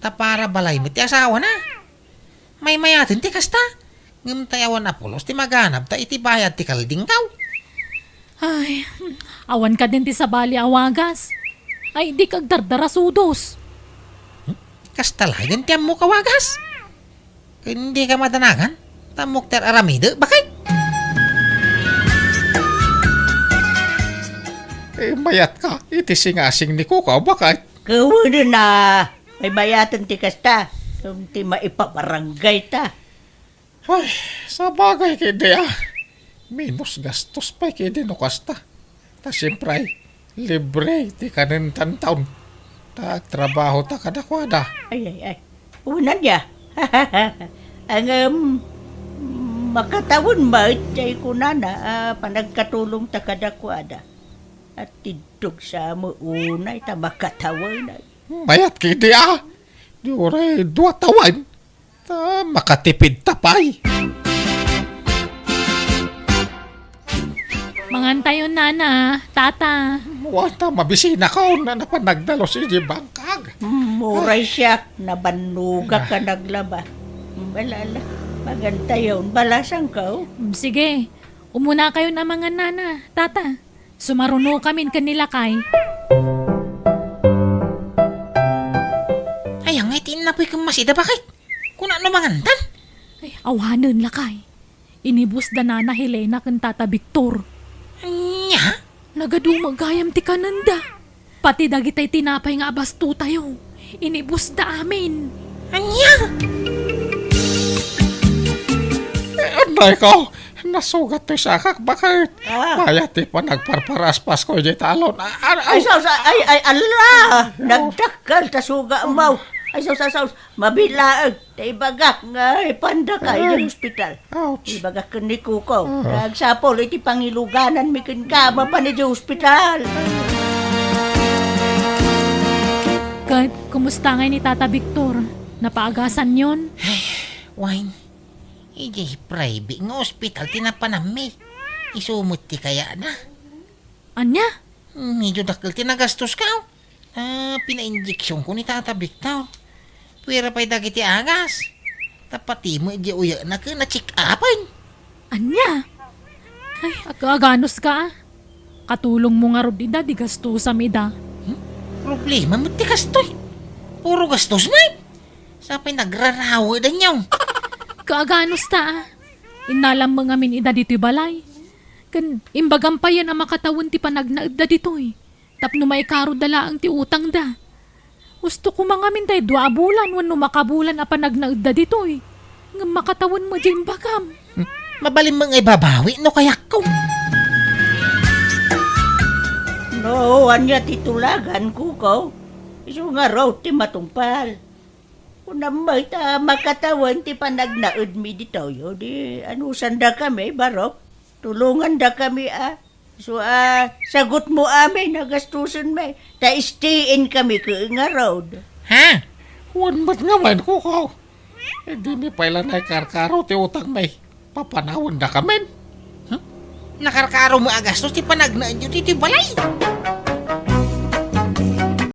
Ta para balay met ti asawana. Maymayaten ti kasta. Ngem tay awan a pulos ti maganabta iti bayad ti kaldingkaw. Ay, awan kadin ti sabali a wagas. Ay, dika agdardarasudos. Hmm? Kasta laeng ti ammok a wagas? Ken dika madanagan? Ta ammok ti ar-aramidek, baket? Eh, mayatka iti singasing ni Kukaw, baket? Kawanen a, maymayaten ti kasta. Ti maipabarangay ta. Ay, sabagay ketdi a. Menos gastos pay ketdi no kasta. Ta siempre, libre ti kanen tantaon. Ta agtrabahota kadakuada. Ay, ay, ay. Unan ya. Ngem, makatawen met ti kunana a panagkatulongta kadakuada. At tiddog sa mo unay ta makatawen. Mayat ketdi a. Di uray dua tawen. Ta makatipidta pay. Mangantayon, nana, tata. Wen ta mabisinakon a napan nagdalus iti bangkag. Mm, uray siak, nabannogak a naglaba. Bala, ala, mangantayon, balasangko. Mm, sige, umunakayon a mangan, nana, tata. Sumarunokamin ken ni lakay. Ay, angay ti innapoy ken masida, baket? Kuna no mangantan? Ay, awanen, lakay. Inibusda nana Helena ken tata Victor. Ania? Nagadu met gayam ti kanenda. Pati dagitay tinapay nga abastotayo, inibusda amin. Ania? Eh, anay ko, nasugat toy sakak, baket? Ah. Mayat ti panagparparaspasko idiay talon. Ah, ah, ah. Ay, sus, ay, ay, ala! Ay, oh. Nagdakkel ta suga mo. Ay, sus, ay, sus, mabilaeg. Ta ibagak nga ipandaka idiay ospital. Ouch. Ibagak ken ni Kuko. Ah. Nagsapul iti pangilugananmi kenka mapan idiay ospital. Ket, kumusta ngay ni Tata Victor? Napaagasanyon? Ay, wen, idiay private nga ospital ti napananmi. Isu met ti kayatna. Ania? Medyo dakkel ti nagastoska. Ah, pinainjeksionko ni Tata Victor. Puwera pay dagiti agas. Ta pati met idiay uyekna ket na-check-upen. Ania? Ay, aga-aganuska, a. Katulongmo ngarud ida, di gastosam ida. Hmm? Problema met ti kastoy. Puro gastos met. Sa pay nagrarawadanyo. Kaaganusta, a. Innalam met ngamin ida ditoy balay. Ken imbagam payen a makatawen ti panagnaedda ditoy. Tapno maikarudda laeng ti utangda. Gusto koma ngamin tay dua a bulan wenno makabulan a panagnaedda ditoy. Ngem makatawen met diay imbagam. Hmm, mabalin met nga ibabawi no kayatko. No, ania ti tulagan, Kuko? Isu ngarud ti matungpal. Kunam met ta makatawen ti panagnaedmi ditoy, o di anusandakami, barok? Tulongandakami, a. So, a, sagutmo amin a gastosenmi, ta stay-in kami ket ngarud. Ha? Wen met ngamin, Kuko. Eh, dimi pay la naikarkaro ti utangmi. Papanawendakamin. Hmm? Nakarkaro met a gastos ti panagnaedyo ditoy balay.